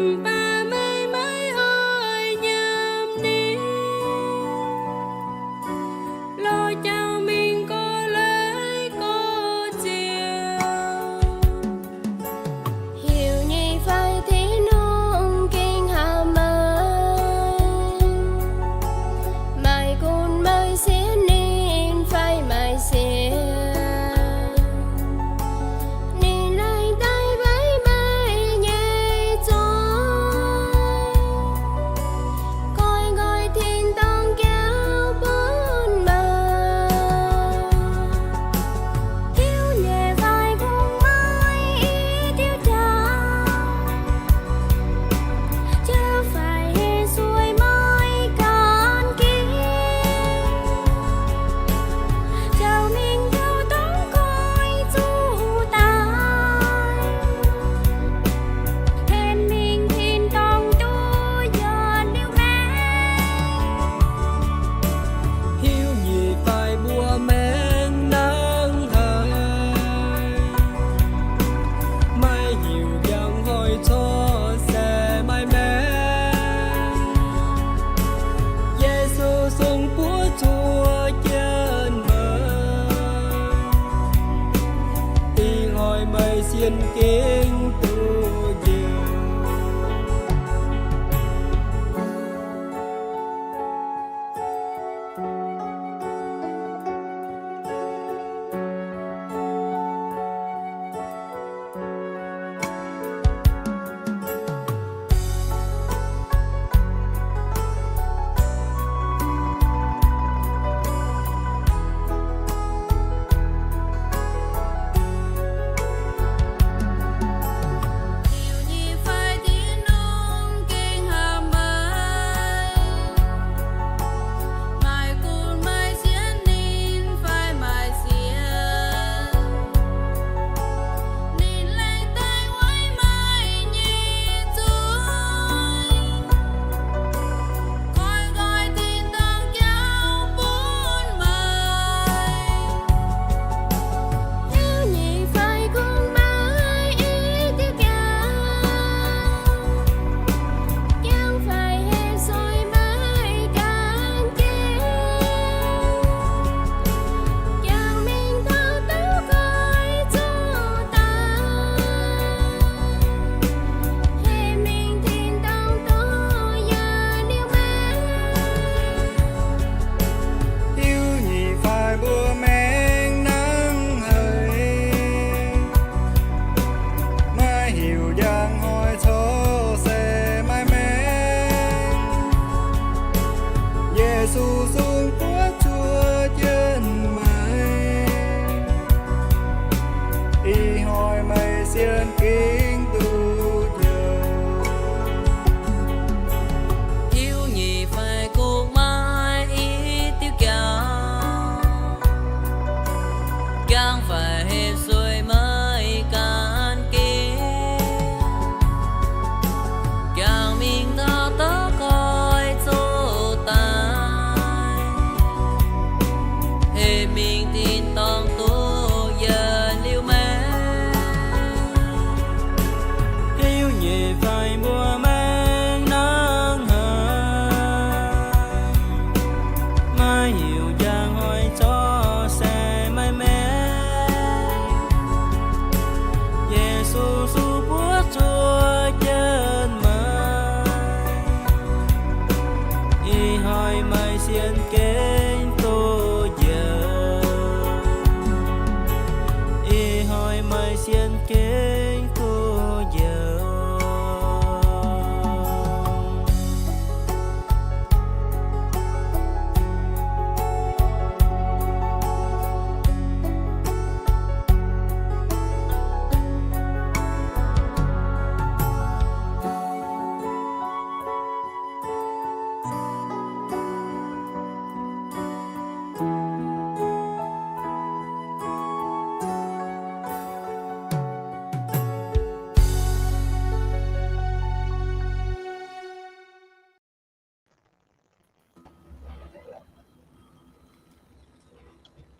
Mv baac meih maiv oix nyiemc ninh, lorz jangx mingh gorx-leiz gorx-ziouc. Heuc nyei fai Tin-Hungh gengh haih meih, maaih gunv meih sienx ninh fai maaih sienx. Ninh laengz daaih weic meih nyei zorc.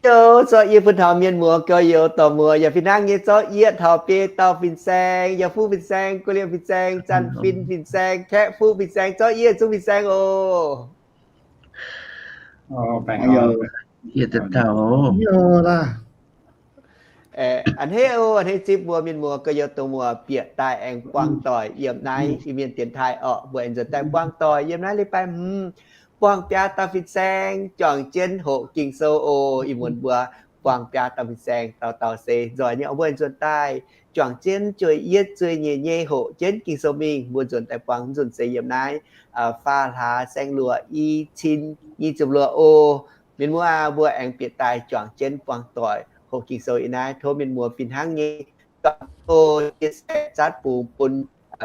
Youz, zorqv yie bun taux mienh muoz gorx-youz dorh muoz yaac fih hnangv nyei zorqv yie taux biei dauh fin-saeng, yaac fuqv fin-saeng, gu'lienh fin-saeng, zanc fin fin-saeng, kaeqv fuqv fin-saeng, zorqv yie zungv fin-saeng oc. A'hneiv oc, a'hneiv zipv mbuo mienh muoz gorx-youz dorh muoz bieqc daaih aengx buangh doic yiem naaiv Iu-Mienh dienx taaih orqc. Mbuo aengx nzuonx daaih buangh doic yiem naaiv leiz-baaix hmz buangh biaa dauh fin-saeng juangc jienv hoqc Ging-Sou oc. Ih muonz mbuo buangh biaa dauh fin-saeng dauh dauh se nzoih nyei oc. Mbuo aengx nzuonx daaih juangc jienv zueih yietv zueih nyeic nyei hoqc jienv Ging-Sou mingh. Mbuo nzuonx daaih buangh nzunc se yiem naaiv faah hlaax saeng-luoqc i cin nyic ziepc luoqc oc. Mienh muoz aah, mbuo aengx bieqc daaih juangc jienv buangh doic hoqc Ging-Sou yiem naaiv. Tov mienh muoz fih hnangv nyei chia sẻ zatv bungx bun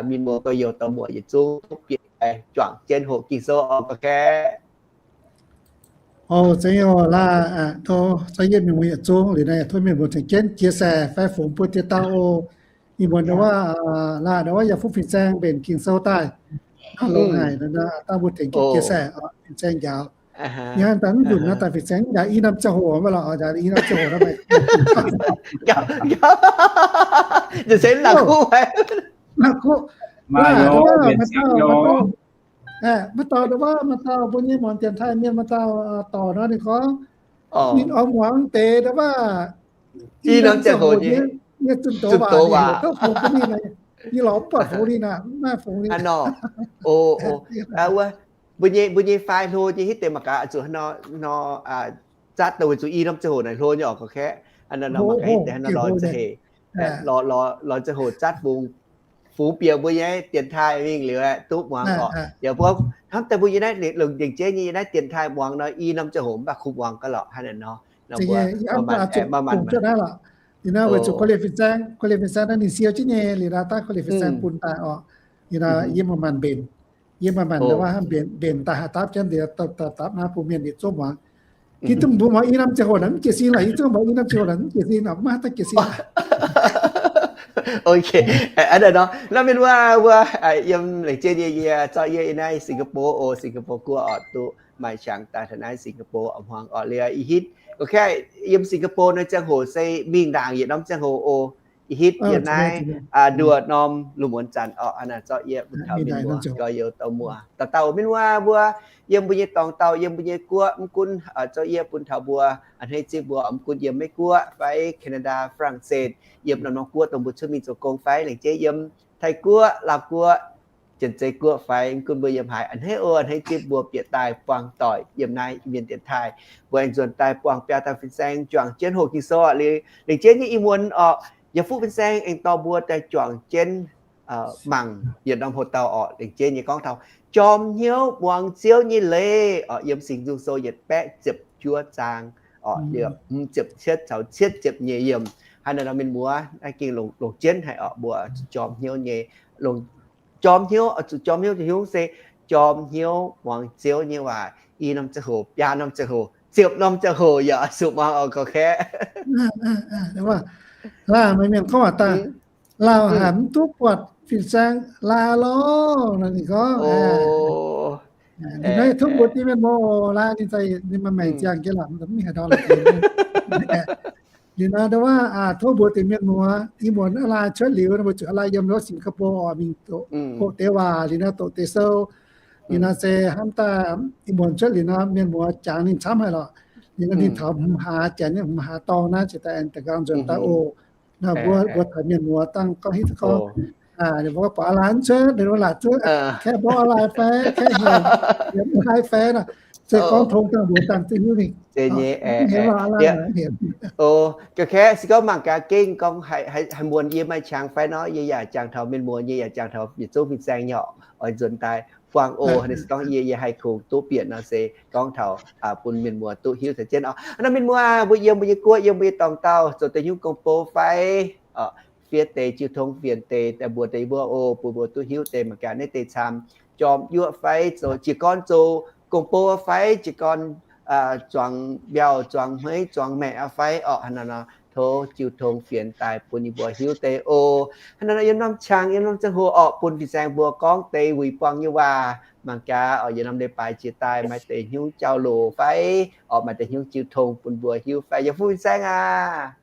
mienh muoz gorx-youz dorh muoz yietc zungv bieqc daaih juangc jienv hoqc Ging-Sou oc, gorx-kaeqv. Oc, zeiz oc, laaih, tov zorqv yietv mienh muoz yietc zungv liuz naaiv tov mienh muoz tengx jienv chia sẻ fai fungx bun dieh dauh oc. Ih muonz ndau wuov, laaih ndau wuov yaac fuqv fin-saeng mbenc Ging-Sou daaih, longx haic, dangh mbuo tengx chia sẻ, fin-saeng njaaux. Yie hnamv daaih mv nzunc naaiv daaih fin-saeng njaaux i norm ziangh hoc mv baac lorqc, njaaux i norm ziangh hoc naaiv maaih kuv, maaih dauh, maaih dauh, maaih dauh ndau wuov, maaih dauh mbuo nyei muangx dienx taaih mienh maaih dauh dorc nor ninh gorngv, ninh oix muangx deix ndau wuov i norm ziangh hoc nyei zunh doz waac, ninh heuc gorngv fungx duqv ninh, yie lorz mv buatc fungx ninh aqv, mv maaih fungx ninh. Mbuo nyei, mbuo nyei fai hlo nyei hitv deix mangc gaax, zuqc hnangv nor, zatv daaih weic zuqc i norm ziangh hoc naaic hlo nyei oc, gorx-kaeqv. Hnangv nor mangc gaax hitv deix hnangv nor lorz ziangh hoc, lorz ziangh hoc zatv fungx, fungx bieqc mbuo nyei dienx taaih mingh liuz aeqv, duqv muangx orqc. Yaac mbuo hnamv daaih mbuo yiem naaiv longc nzengc jeiv nyei yiem naaiv dienx taaih muangx nor, i norm ziangh hoc mv baac kuh muangx gaax lorqc, hnangv naaiv nor. Liuz nor weic zuqc gorx-lienh fin-saeng, gorx-lienh fin-saeng naaiv ninh siou jienv nyei liuz nor, daaih gorx-lienh fin-saeng bun daaih orqc. Liuz nor yie maaih maanc mbenc, yie maaih maanc ndau wuov mbenc daaih haih dapv jienv liuz dapv naaiv bun mienh yietc zungv muangx. Yie duqv mbuo muangx i norm ziangh hoc naaic mv jiez sin lorqc, yie zungv muangx i norm ziangh hoc naaic mv jiez sin lorqc, mv maaih daaih jiez sin. Ok, hnangv naaiv nor, naaiv mienh wuov, wuov yiem lengc jeiv nyei yie zorqv yie yiem naaiv Singapore oc, Singapore guoqv orqc, duqv maaih qangx daaih taux naaiv Singapore oc, hmuangx orqc liuz ih hitv. Ok, yiem Singapore naaiv ziangh hoc se mingh ndaangc yietc norm ziangh hoc oc. Ih hitv yiem naaiv nduoh norm lungh muonz zanc orqc, hnangv naaic zorqv yie bun taux mienh muoz gorx-youz dorh muoz dauh dauh mienh wuov mbuo yiem mbuo nyei dorngx dauh yiem mbuo nyei guoqv, mv gunv zorqv yie bun taux mbuo a'hneiv zipv mbuo mv gunv yiem Meiv Guoqv fai Canada, France, yiem norm-norm guoqv dongh mbuo cuotv mingh zoux gong fai lengc jeiv yiem Taiv Guoqv, Laauv Guoqv, Janx-Zei Guoqv fai mv gunv mbuo yiem haaix, a'hneiv oc, a'hneiv zipv mbuo bieqc daaih buangh doic yiem naaiv Iu-Mienh dienx taaih. Mbuo aengx nzuonx daaih buangh biaa dauh fin-saeng juangc jienv hoqc Ging-Sou orqc. Liuz lengc jeiv nyei ih muonz orqc, yaac fuqv fin-saeng aengx dorh mbuo daaih juangc jienv mangc yietc norm hoc-dauh orqc. Lengc jeiv nyei gorngv taux jorm hnyouv muangx Ziouv nyei leiz orqc, yiem Singx Nzung Sou yietc baeqv ziepc juov zaang orqc, liuz hmz ziepc cietv caux cietv ziepc nyeic yiemc. Hnangv naaiv nor mienh muoz naaiv gengh longc jienv haic orqc, mbuo zuqc jorm hnyouv nyei, longc jorm hnyouv, zuqc jorm hnyouv nyungc se jorm hnyouv muangx Ziouv nyei waac i norm ziangh hoc, biaa norm ziangh hoc, ziepc norm ziangh hoc yaac zuqc muangx orqc, gorx-kaeqv. Laauh maaih mienh gorngv waac daaih, laauh haic mv duqv buatc fin-saeng laauh lorqc, ninh gorngv. Ninh tov mbuox deix mienh muoz laauh, ninh maaih maengc ziangh jienv lorqc, mv haaix ndau lorqc. Liuz nor ndau wuov tov mbuox deix mienh muoz, ih muonz laauh cuotv liuz, weic zuqc laauh yiem ndau Singapore oc, mingh hoqc deix waac liuz nor doqc deix sou. Liuz nor se hnamv daaih ih muonz cuotv liuz nor mienh muoz jangx ninh camv haic lorqc. Liuz nor ninh taux hmz hlaax, janx nyei hmz hlaax dorngh naaiv ziouc daaih aengx da'nqaang nzuonx daaih oc. Nor mbuo, mbuo taux mienh muoz dangh gorngv hitv gorngv, ninh mbuo gorngv buatc laauh cuotv, ninh mbuo laauh cuotv, kaeqv mborqv laauh fai, kaeqv hemx, hemx laauh fai nor, se gorngv tong dangh mbuox dangh duqv hiuv ninh. Gorngv kaeqv se gorngv mangc gaax gengh gorngv haih muonc yie maaih qangx fai nor, yie yaac jangx taux mienh muoz nyei, yaac jangx taux yietc zungv fin-saeng nyei oc. Oix nzuonx daaih buangh oc. Hnangv naaiv se gorngv yie, yie haih kungx duqv bieqc nor se gorngv taux bun mienh muoz duqv hiuv caux jienv oc. Hnangv naaiv mienh muoz aah, mbuo yiem mbuo nyei guoqv, yiem mbuo nyei dorngx dauh zoux deix nyungc gong-bou fai fiev deix jiu tong fienx deix daaih mbuox deix mbuo oc, bun mbuo duqv hiuv deix mangc gaax naaiv deix camv jorm yuoqv fai zoux jiez gorn zoux gong-bou fai jiez gorn zuangx mbiauh, zuangx hmeiv, zuangx maeqc fai orqc. Hnangv naaiv nor tov jiu tong fienx daaih bun yie mbuo hiuv deix oc. Hnangv naaiv nor yiem norm qangx, yiem norm ziangh hoc orqc, bun fin-saeng mbuo gorngv deix wuic buangh nyei waac. Mangc gaax orqc, yiem norm leiz-baaix jiex daaih maaih deix hnyouv jauv-louc fai orqc, maaih deix hnyouv jiu tong bun mbuo hiuv fai, yiem fuqv fin-saeng aac.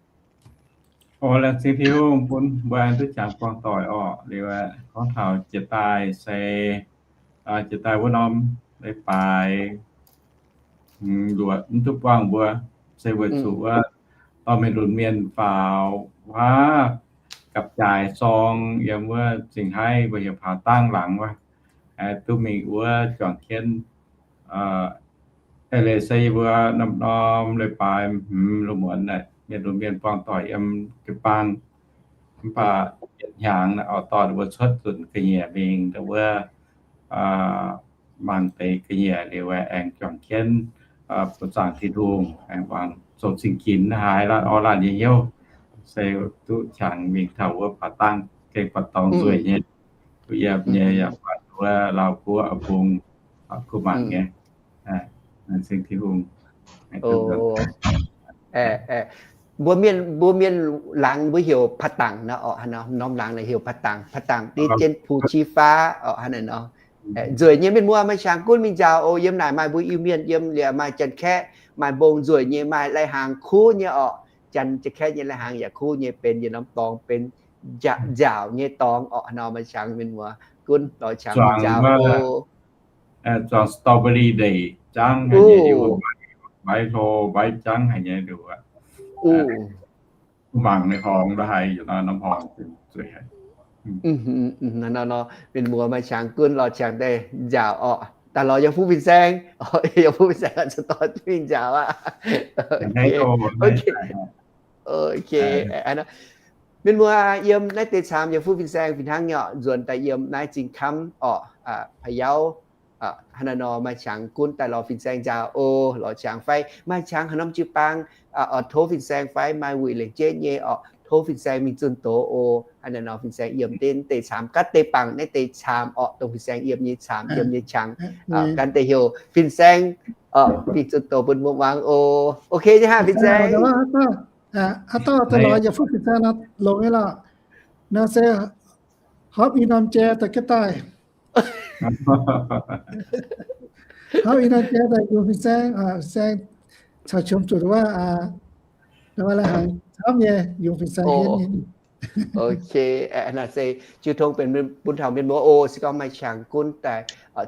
Oc, laengz zingh Tin-Hungh bun mbuo aengx duqv jangx buangh doic orqc. Liuz aeqv, gorngv taux jiex daaih se, jiex daaih wuov norm leiz-baaix luoqc mv duqv buangh mbuo, se weic zuqc wuov dorh mingh lunx mienh faaux wuov gapv-jaaix sorng yiem wuov Zingh Haiv mbuo heuc Paa Dangv laangz wuov, duqv mingh wuov juangc jienv eix leiz se yie mbuo norm-norm leiz-baaix hmz lungh muonz mienh lunx mienh buangh doic yiem jiu-baang. Mv baac yietc hnyangx naaic oix dorh mbuo cuotv zunc ga'nyiec mingh ndau wuov mangc deix ga'nyiec liuz aengx juangc jienv buoz-zaangc Tin-Hungh, aengx wangc zoux zingh ginx haaix, laanh orn laanh nyei hnyouv, se duqv qangx mingh taux wuov Paa Dangv gengh buatc dorngx nzueic nyei, duqv yiem nyei yaac buatc wuov Laauh Guoqv, Aa Bung, kuv mangc nyei. Laengz zingh Tin-Hungh. Mbuo mienh, mbuo mienh laangz mbuo heuc Paa Dangv nor orqc, norm laangz naaic heuc Paa Dangv, Paa Dangv div jienv Pu Qi Faav orqc, hnangv naaic nor. Nzueic nyei mienh muoz, maaih qangx gunv mingh njaaux oc. Yiem naaic maaih mbuo Iu-Mienh, yiem liuz maaih Janx-Kaeqv, maaih mbong nzueic nyei, maaih lai-hnaangx kuv nyei orqc. Janx, Janx-Kaeqv nyei lai-hnaangx yaac kuv nyei, benx yietc norm dorngx, benx njaaux nyei dorngx orqc. Nor maaih qangx mienh muoz gunv lorz qangx mingh njaaux oc. Zuangx strawberry ndeic jangv haic nyei, mbaix hlo mbaix jangv haic nyei liuz, mangc nyei horngz ndau haaix, norm horngz zueiz haic. Nor, mienh muoz maaih qangx gunv lorz qangx daaih njaaux orqc. Daaih lorz yiem fuqv fin-saeng, yiem fuqv fin-saeng oix zuqc dorh mingh njaaux aqv. Mienh muoz yiem naaiv deix caamx yiem fuqv fin-saeng fih hnangv nyei orqc, nzuonx daaih yiem naaiv Zingh Kamv orqc, Pa'yauv, hnangv naaiv nor maaih qangx gunv daaih lorz fin-saeng njaaux oc. Lorz qangx fai maaih qangx haaix norm jiu-baang oix tov fin-saeng fai maaih wuic lengc jeiv nyei orqc, tov fin-saeng mingh zunh doz oc. Hnangv naaiv nor fin-saeng yiem deix caamx gaax deix bangc naaiv deix caamx orqc, dongh fin-saeng yiem nyei caamx, yiem nyei qangx gaax deix heuc fin-saeng mingh zunh doz bun mbuo muangx oc. Ok nyei hnangv fin-saeng. Haaix dauh daaih lorz yiem fuqv fin-saeng nor longx nyei lorqc. Nor se hopv i norm jai daaih jienv daaih. Hopv i norm jai daaih yungz fin-saeng, fin-saeng caux qomx zuqc wuov, wuov lai-hnaangx camv nyei, yungz fin-saeng hienv nyei. Ok, naaiv se jiu tong benx bun taux mienh muoz oc. Se gorngv maaih qangx gunv daaih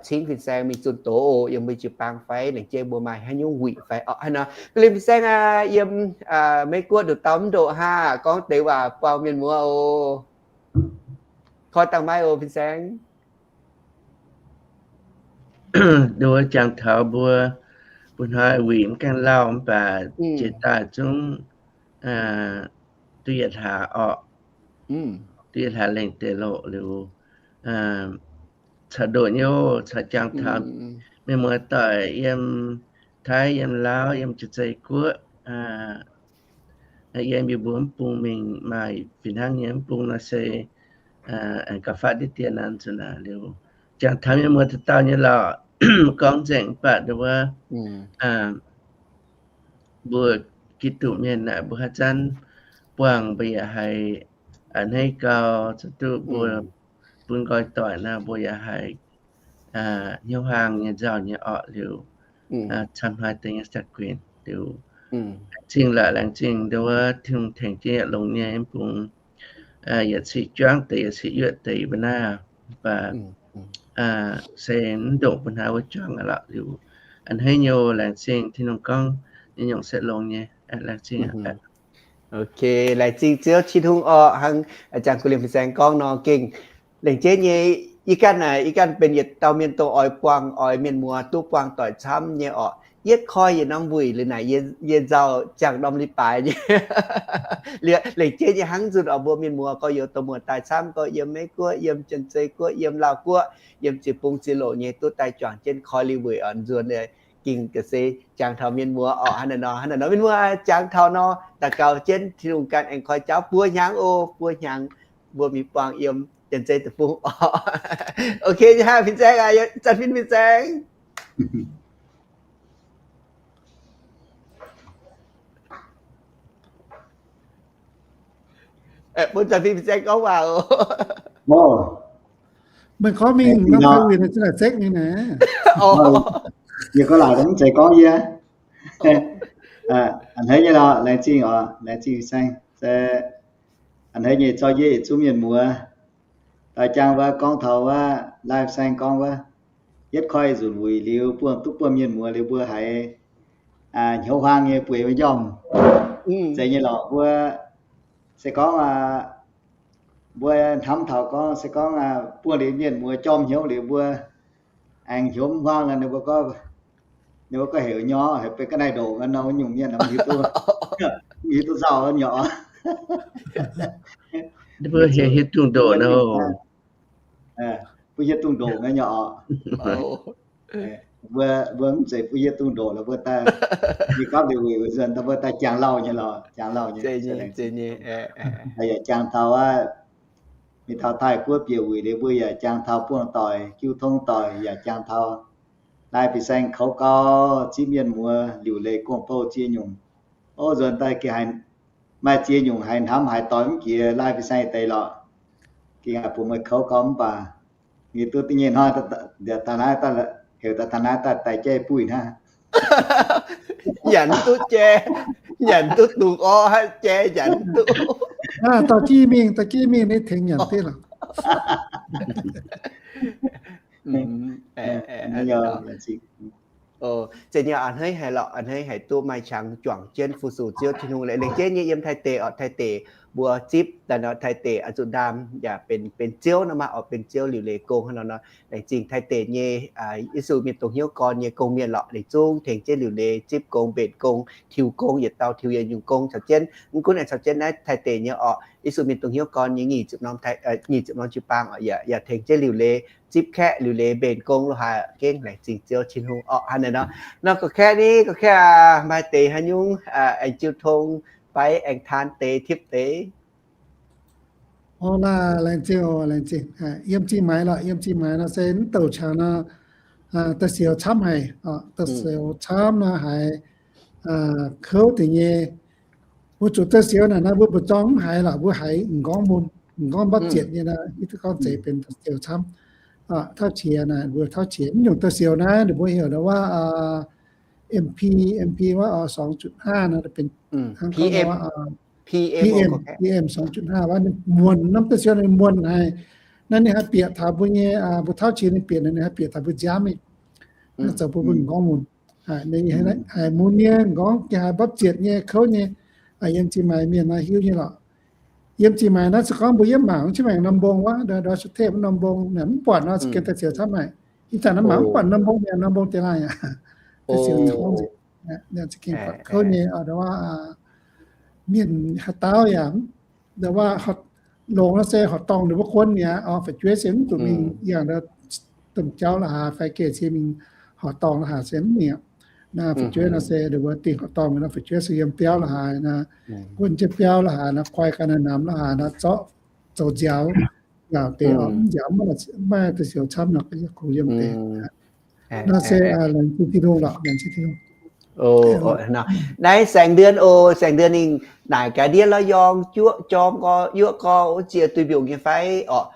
cingv fin-saeng mingh zunh doz oc. Yiem mbuo jiu-baang fai lengc jeiv mbuo maaih haaix nyungc wuic fai orqc, hnangv naaiv nor. Ga'lien fin-saeng aac, yiem Meiv Guoqv ndoqc dau mv ndoqc haah, gorngv deix waac buangh mienh muoz oc. Koi dangh maiv oc fin-saeng. Nduov jangx taux mbuo, mbuo hnoi wuic mv gaengh lauh mv baac jiex daaih zungv duqv yietc hlaax orqc. Duqv yietc hlaax lengc deix loc liuz, caux ndoqc nyei oc, caux jangx taux mienh muoz doic yiem Taiv, yiem Laauv, yiem Janx-Zei Guoqv, yiem yie mbuo mv bung mingh maaih fih hnangv nyei. Mv bung nor se aengx gauh fatv diqv dien naaiv nzunc naaic liuz, jangx taux mienh muoz dauh dauh nyei lorqc. Gorngv nzengc mv baac nduov mbuo Giduc mienh naaic mbuo haaix zanc buangh mbuo yaac haiz a'hneiv gau, zuqc duqv mbuo bun nqoi doic nor mbuo yaac haiz hnyouv hlang nyei nzauh nyei orqc liuz, camv haiz deix nyei za'gengh liuz, laengz zingh lorqc, laengz zingh nduov Tin-Hungh tengx jienv yietc longx nyei mv bung yietc cih juangv deix, yietc cih yuoqv deix mbuo naaiv, mv baac se mv ndongc mbuo hnangv wuov juangv aqv lorqc liuz, a'hneiv nyei. Laengz zingh Tin-Hungh gorngv nyei nyungc se longx nyei. Laengz zingh. Ok, laengz zingh Ziouv Tin-Hungh orqc. Hnangv jangx Gu Liem Fin-Saeng gorngv nor, gengh lengc jeiv nyei, yie ganh naaic, yie ganh benx yietc dauh mienh dongh oix buangh, oix mienh muoz duqv buangh doic camv nyei orqc. Yie koi yietc norm wuic liuz naaic, yie nzauh jangx norm leiz-baaix nyei. Liuz lengc jeiv nyei hnangv nzunc orqc, mbuo mienh muoz gorx-youz dongh muoz-doic camv gorx, yiem Meiv Guoqv, yiem Janx-Zei Guoqv, yiem Laauv Guoqv, yiem ziex bung ziex loc nyei duqv daaih juangc jienv koi liuz wuic orqc, nzuonx gengh ga'sie jangx taux mienh muoz orqc. Hnangv naaic nor, hnangv naaic nor mienh muoz jangx taux nor, daux gaux jienv Tin-Hungh ganh aengx koi jauv buo hnyangx oc, buo hnyangx mbuo mingh buangh yiem Janx-Zei Deic-Bung orqc. Ok, hnangv Fin-Saeng aac, zanc fin Fin-Saeng. Bun za'fim saeng gorngv waac oc. Meih gorngv mingh norm fai wuic naaic za'gengh sekv nyei naaic. Yie gorngv laaic mv zeiz gorngv yie. A'hneiv nyei lorqc, laengz zingh oc, laengz zingh saeng. A'hneiv nyei zorqv yie yietc zungv mienh muoz daaih jangx wuov gorngv taux wuov laai saeng gorngv wuov, yietv koi nzunc wuic liuz buangh duqv buangh mienh muoz liuz mbuo haiz hnyouv huaang nyei bueix wuov njormh. Zeiz nyei lorqc mbuo. Se gorngv mbuo hnamv taux gorngv se gorngv buangh liuz mienh muoz jorm hnyouv liuz mbuo aengx hnyouv mv huaang nor, ninh mbuo gorngv, ninh mbuo gorngv heuc nyorx, heuc benx ga'naaiv-ndoqc nor, wuov nyungc mienh mv hiuv duqv, mv hiuv duqv nzauh nyorx. Mbuo hiuv duqv ndoqc nor. Mbuo hiuv duqv ndoqc nor nyorx. Mbuo, mbuo mv zeiz mbuo hiuv duqv ndoqc lorqc, mbuo daaih, yie gorngv liuz wuic nzuonx daaih mbuo daaih jangx lauh nyei lorqc, jangx lauh nyei. Yaac jangx taux aqv, mingh taux Taiv-Guoqv bieqc wuic liuz mbuo yaac jangx taux buangh doic, jiu tong doic yaac jangx taux laai fin-saeng kouv gau, zipv mienh muoz liuc leiz gong-bou ziex nyungc. Ov, nzuonx daaih gengh maaih ziex nyungc haiz hnamv haiz doix mv jiex laai fin-saeng deix lorqc. Gengh haiz bun meih kouv gau mv baac, mingh duqv da'nyeic hnoi, taux naaiv daaih, heuc daaih taux naaiv daaih daix jaiv buih hnangv. Nyanc duqv jai, nyanc duqv dungz orv haiv jai nyanc duqv. Dorh jienv mingh, dorh jienv mingh, ninh tengx nyanc duqv lorqc. Zeiz nyei, a'hneiv haiz lorqc, a'hneiv haiz duqv maaih qangx juangc jienv fu-sux Ziouv Tin-Hungh. Laengz zingh nyei yiem Taiv deic oc, Taiv deic mbuo zipv daaih nor, Taiv deic oix zuqc ndaam yaac benx, benx Ziouv nor maah oc, benx Ziouv liuc leiz gong hnangv nor nor. Laengz zingh Taiv deic nyei Yesu mienh dongh hnyouv gorn nyei gong-mienh lorqc, ninh zungv tengx jienv liuc leiz zipv gong, mbenc gong, tiux gong, yietc dauh tiux yietc nyungc gong caux jienv. Mv gunv aengx caux jienv naaiv Taiv deic nyei oc, Yesu mienh dongh hnyouv gorn nyei nyic ziepc norm jiu-baang oc, yaac tengx jienv liuc leiz zipv kaeqv, liuc leiz mbenc gong lo haaix, gengh laengz zingh Ziouv Tin-Hungh oc. Hnangv naaiv nor, nor gorqv-kaeqv ni, gorqv-kaeqv aac, maaih deix haaix nyungc aengx jiu tong fai aengx taan deix tipv deix? Ov, laengz zingh oc, laengz zingh. Yiem zingh maaiz lorqc, yiem zingh maaiz nor se mv douc qangx nor, da'siouc camv haic, da'siouc camv nor haiz kouv deix nyei. Mbuo zuqc da'siouc naaic nor mbuo mbu'zorng mv haiz lorqc, mbuo haiz m'nqorngv mun, m'nqorngv mbapv zietc nyei nor, yie duqv gorngv zeiz benx da'siouc camv. Tauv qiex naaic, mbuo tauv qiex mv nyungc da'siouc naaiv ninh mbuo heuc ndau wuov MP, MP wuov, song juqc hnangv nor, benx hnangv gorngv PM, PM song juqc hnangv wuov, ninh muonh norm da'siouc ninh muonh haic. Naaiv ninh haih bieqc taux mbuo nyei, mbuo tauv qiex ninh bieqc, ninh haih bieqc taux mbuo nziaamv mingh. Naaiv zoux bun mbuo m'nqorngv mun. Haiz mun nyei m'nqorngv, haiz mbapv zietc nyei, kouv nyei. Yiem zingh maaiz mienh nor hiuv nyei lorqc. Yiem zingh maaiz naaiv se gorngv mbuo yiem mangc, mv maengc norm mbong wuov, ndortv suiv tepv norm mbong, mv buatc nor, za'gengh da'siouc camv haic. Ih zanc naaiv mangc mv buatc norm mbong, norm mbong deix laaic aqv. Da'siouc camv, za'gengh buatc kouv nyei, ndau wuov, mienh haaix dauh yaac, ndau wuov, longx nor se horqc dorngh ninh mbuo guon mi'aqv, fu'jueiv se mv zuqc mingh yangh ndau domh jauv la'haaix fai geh cie mingh horqc dorngh la'haaix se mv mi'aqv. Naaiv fu'jueiv nor se ninh mbuo dingh horqc dorngh mingh nor, fu'jueiv se yiem biauv la'haaix nor, guon jienv biauv la'haaix nor, koi ganh naaiv namx la'haaix nor, zorqv zoux nziaaux, nziaaux deix oc, mv nziaaux mv maaih da'siouc camv nor, kungx yiem deix. Naaiv se laengz zingh Tin-Hungh lorqc, laengz zingh Tin-Hungh. Naaiv Saeng Ndien oc, Saeng Ndien ninh naaic gaax ndiev lorz yorng juoqv jorm gorx, yuoqv gorx wuov ziex duih mbiungc nyei fai orqc?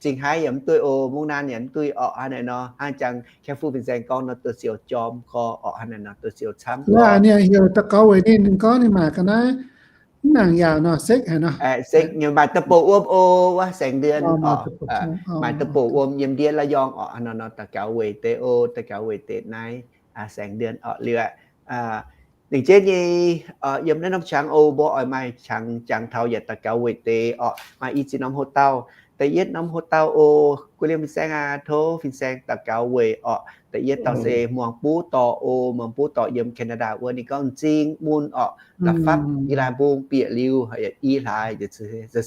Zingh Haaix yaac mv duih oc, Mungv Naanh yaac mv duih orqc. Hnangv naaic nor, hnangv jangx Kaeqv Fu Fin-Saeng gorngv nor, da'siouc jorm gorx orqc. Hnangv naaic nor, da'siouc camv. Laaix ninh heuc daux gaux weic ninh, ninh gorngv ninh maaic ga'naaiv mv nangc yaac nor, sekv haic nor. Sekv nyei, maaih da'bouc wuom oc, wuov Saeng Ndien orqc. Maaih da'bouc wuom yiem ndiev lorz yorng orqc. Hnangv naaic nor, daux gaux weic deix oc, daux gaux weic deix naaiv Saeng Ndien orqc. Liuz aqv, ninh jienv nyei, yiem naaiv norm qangx oc, mbuo oix maaih qangx jangx taux yaac daux gaux weic deix orqc. Maaih i ziex norm hoc-dauh. Da'yietv norm hoc-dauh oc, Gu'lienh Fin-Saeng aac, tov Fin-Saeng daux gaux weic orqc. Da'yietv dauh se Muangx Buv Dorc oc, Muangx Buv Dorc yiem Canada wuov, ninh gorngv m'zing mun orqc, la'fapv i lai mbung bieqc liuz, i hlaax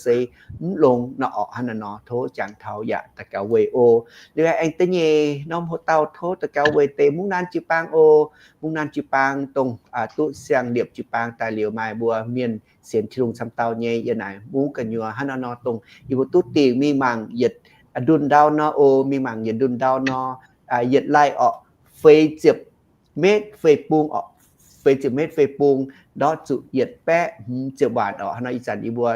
se mv longx nor orqc. Hnangv naaic nor, tov jangx taux yaac daux gaux weic oc. Liuz aengx da'nyeic norm hoc-dauh, tov daux gaux weic deix Mungv Naanh jiu-baang oc. Mungv Naanh jiu-baang dongh duqv siang-liepc jiu-baang daaih liuz maaih mbuo mienh sienx Tin-Hungh camv dauh nyei yiem naaic mungv gu'nyuoz. Hnangv naaiv nor dongh yie mbuo duqv dingc mingh mangc yietc ndunh ndau nor oc, mingh mangc yietc ndunh ndau nor, yietc laih orqc, feix ziepc metv feix bung orqc, feix ziepc metv feix bung, ndortv zuqc yietc baeqv hmz ziepc waanc orqc. Hnangv nor ih zanc yie mbuo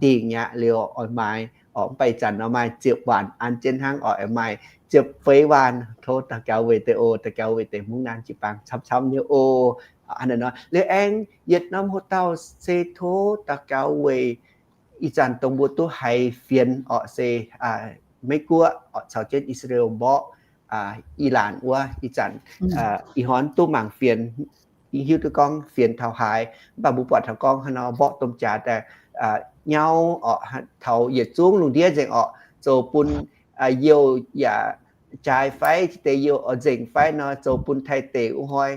dingh aqv liuz oix maaih orqc, mv baac ih zanc nor maaih ziepc waanc an jienv hnangv orqc, aengx maaih ziepc feix waanc. Tov daux gaux weic deix oc, daux gaux weic deix mungv naanc jiu-baang camv-camv nyei oc. Hnangv naaiv nor liuz aengx yietc norm hoc dauh se tov daux gaux weic ih zanc dongh mbuo duqv haiz fienx orqc, se Meiv Guoqv orqc caux jienv I^saa^laa^en mborqv Iran wuov ih zanc, ih hnoi duqv mangc fienx, hiuv duqv gorngv fienx taux haaix, mv baac mbuo buatc taux gorngv hnangv nor mborqv domh jaax daaih nyauv orqc, taux yietc zungv lungh ndiev nzengc orqc, zoux bun youh yaac jaaix fai, deix youh oix nzengc fai nor, zoux bun Taiv deic wuov hnoi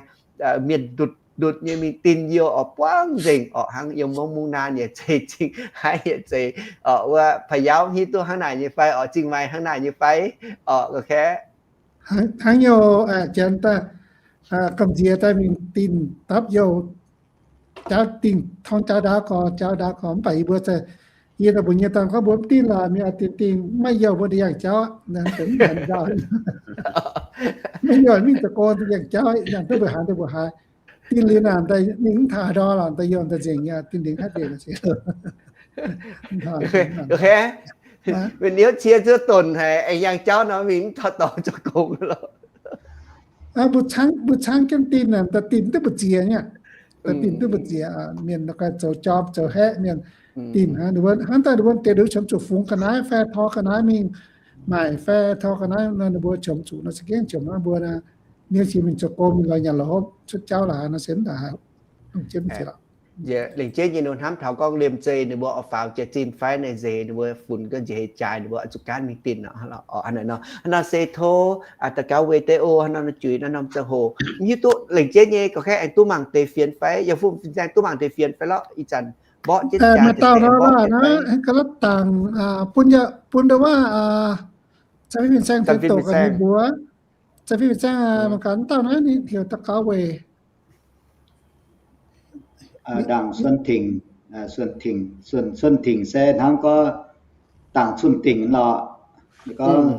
mienh ndutc ndutc nyei mingh dinh youh oix buangv nzengc orqc, hnangv yiem mbuo mungv naanc nyei zeiz zingh haaix yietc zeiz orqc, wuov pa'yaauv hiuv duqv hnangv naaic nyei fai orqc, zingh maaih hnangv naaic nyei fai orqc, ga'kaeqv. Hnangv youh janx daaih gamh nziex daaih mingh dinh dapv youh, jaauv dingh torngv jaauv ndaauv gorx, jaauv ndaauv gorx, mv baac yie mbuo, yie daaih mbuox nyei dangh gorngv mbuo mv dinh lorqc, mingh dinh dingh maiv youh mbuo daaih yangh jauv aqv. Maiv youh mingh da'gong yangh jauv, yangh duqv mbuo haaix daaih mbuo haaix. Dinh liuz naaic daaih mingh mv taaih ndor lorqc, daaih youh daaih nzengc nyei, dinh liuz haiv nzengc se Mv niouv cie zuov donc haic, aengx yangh jauv nor mingh mv taux dorngx zoux gong lorqc. Mbuo caangv jienv dinh, daaih dinh duqv mbu'ziex nyei, daaih dinh duqv mbu'ziex. Mienh zoux jobv zoux haeqv mienh dinh hnangv, hnangv daaih ninh mbuo deix nduov qiemx zuqc fungx ga'naaiv fai tor ga'naaiv mingh maaic fai tor ga'naaiv nor, ninh mbuo qiemx zuqc nor se gengh qiemx hnangv mbuo naaiv, niouv cie mingh zoux gong mingh lorz nyanc lorz hopv cuotv jauv la'haaix nor se mv daaih longc jienv mv ziex lorqc. Lengc jeiv nyei ninh hnamv taux gorngv liemh zeih ninh mbuo oix faaux jaax-zinh fai naaiv nzeix ninh mbuo funx ga'nziex heix jaaix ninh mbuo oix zuqc gaanv mingh dinh nor. Hnangv naaic nor, hnangv nor se tov daux gaux weic deix oc, hnangv nor zuiz naaiv norm ziangh hoc mv hiuv duqv lengc jeiv nyei gorqv-kaeqv aengx duqv mangc deix fienx fai, yaac fungx fin-saeng duqv mangc deix fienx fai lorqc. Ih zanc mborqv jienv jaax deix mborqv jienv fai. Ga'naaiv dangh bun yaac bun ndau wuov, Fin-Saeng tengx doqc gaax ninh mbuo. Fin-Saeng mangc gaax dauh naaiv ninh heuc daux gaux weic Dangh Suan Tengx, Suan Tengx, Suan, Suan Tengx se hnangv gorngv Dangh Cunh Dingc lorqc. Gorngv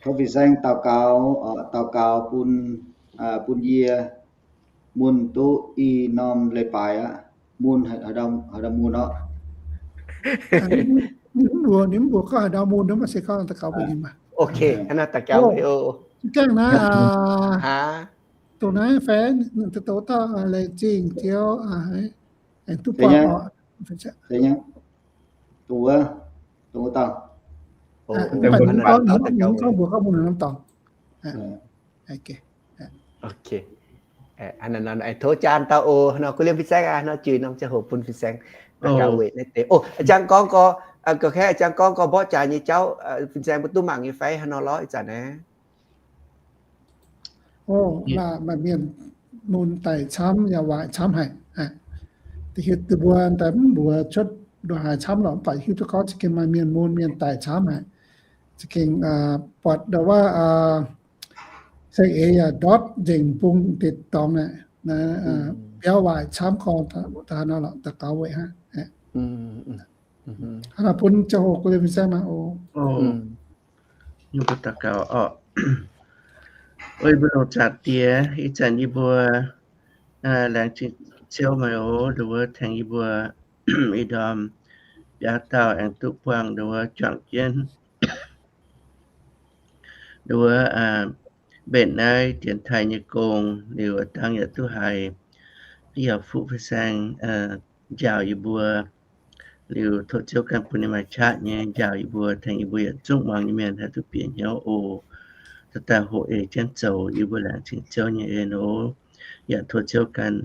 tov Fin-Saeng daux gaux, daux gaux bun, bun yie mun duqv i norm leiz-baaix aqv. Mun haaix dauh mun orqc? Ninh mv mbuox, ninh mv mbuox gorngv haaix dauh mun, mv baac se gorngv daux gaux bun ninh maah. Ok, hnangv naaiv daux gaux. Gaengh naaiv, dongh naaiv fai, ninh douz dauh Laengz Zingh Ziouv, aengx duqv buangh orqc. Dongh wuov, dongh wuov dauh. Mv baac ninh gorngv, ninh gorngv mbuox gorngv mun norm dorngx. Ok. Tov jaan dauh oc. Nor kuv liemh Fin-Saeng aqv, nor juix norm ziangh hoc bun Fin-Saeng daux gaux weic naaiv deix. Ov, a'jang gorngv gorx, gorqv-kaeqv a'jang gorngv gorx mborqv jaax nyei jauv, Fin-Saeng mbuo duqv mangc nyei fai hnangv nor lorqc ih zanc naaiv. Ov, maaih mienh mun daic camv yaac waaic camv haic. Da'hiuv deix mbuo daaih mv mbuox cuotv ndongc haaix camv lorqc, mv baac hiuv duqv gorngv za'gengh maaih mienh mun mienh daic camv haic. Za'gengh buatc ndau wuov saeng-eix yaac ndortv nzengc bung deix dorngx aqv. Biauv waaic camv gorngv daaih nor lorqc, daux gaux weic hnangv. Hnangv naaic bun ziangh hoc guei Fin-Saeng maah. Ov, yie mbuo daux gaux orqc. Ov, yie mbuo longc zaqc diex, ih zanc yie mbuo laengz zingh Ziouv meih oc, ndongc wuov tengx yie mbuo ih ndorm biauv dauh aengx duqv buangh ndongc wuov juangc jienv ndongc wuov mbenc naaiv dienx taaih nyei gong liuz, dangh yaac duqv haiz yaac fuqv Fin-Saeng njaaux yie mbuo. Liuz tov Ziouv ganh bun ninh maaih qaqv nyei njaaux yie mbuo, tengx yie mbuo yietc zungv muangx nyei mienh haih duqv bieqc hnyouv oc. Daaih daaih hoqc eix jienv zoux, yie mbuo laengz zingh Ziouv nyei en oc. Yaac tov Ziouv ganh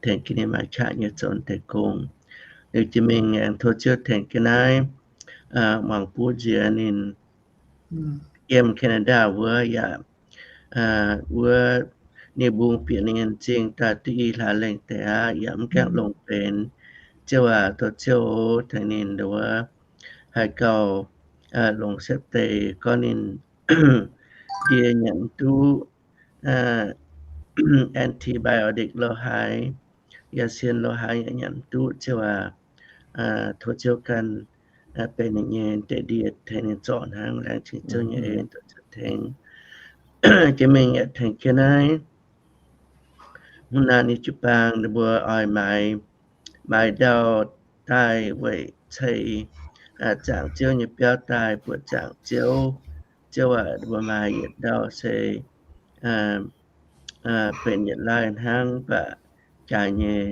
tengx jienv ninh maaih qaqv nyei zoux deix gong. Liuz jiex mingh aengx tov Ziouv tengx jienv naaiv muangx buv nziex ninh yiem Canada wuov yaac wuov ninh mbungv bieqc ninh nyei m'zing daaih duqv i hlaax lengh deix aqv, yaac mv gaengh longc benx. Ziouv aac, tov Ziouv tengx ninh ndongc wuov haih gauh longc setv deix gorngv ninh ndie nyanc mv duqv antibiotic lo haaix, yaac sien lo haaix yaac nyanc mv duqv. Ziouv aac, tov Ziouv ganh benx ninh nyei deix ndie tengx ninh zorc hnangv. Laengz zingh Ziouv nyei en, tov Ziouv tengx. Jiex mingh yaac tengx jienv naaiv hungh naanc nyei jiu-baang ninh mbuo oix maaiz, maaiz ndau daaih weic ceix zaangc Ziouv nyei biauv daaih buoqc zaangc Ziouv. Ziouv aac, ninh mbuo maaiz yietc ndau se benx yietc laaih hnangv, mv baac jaaix nyei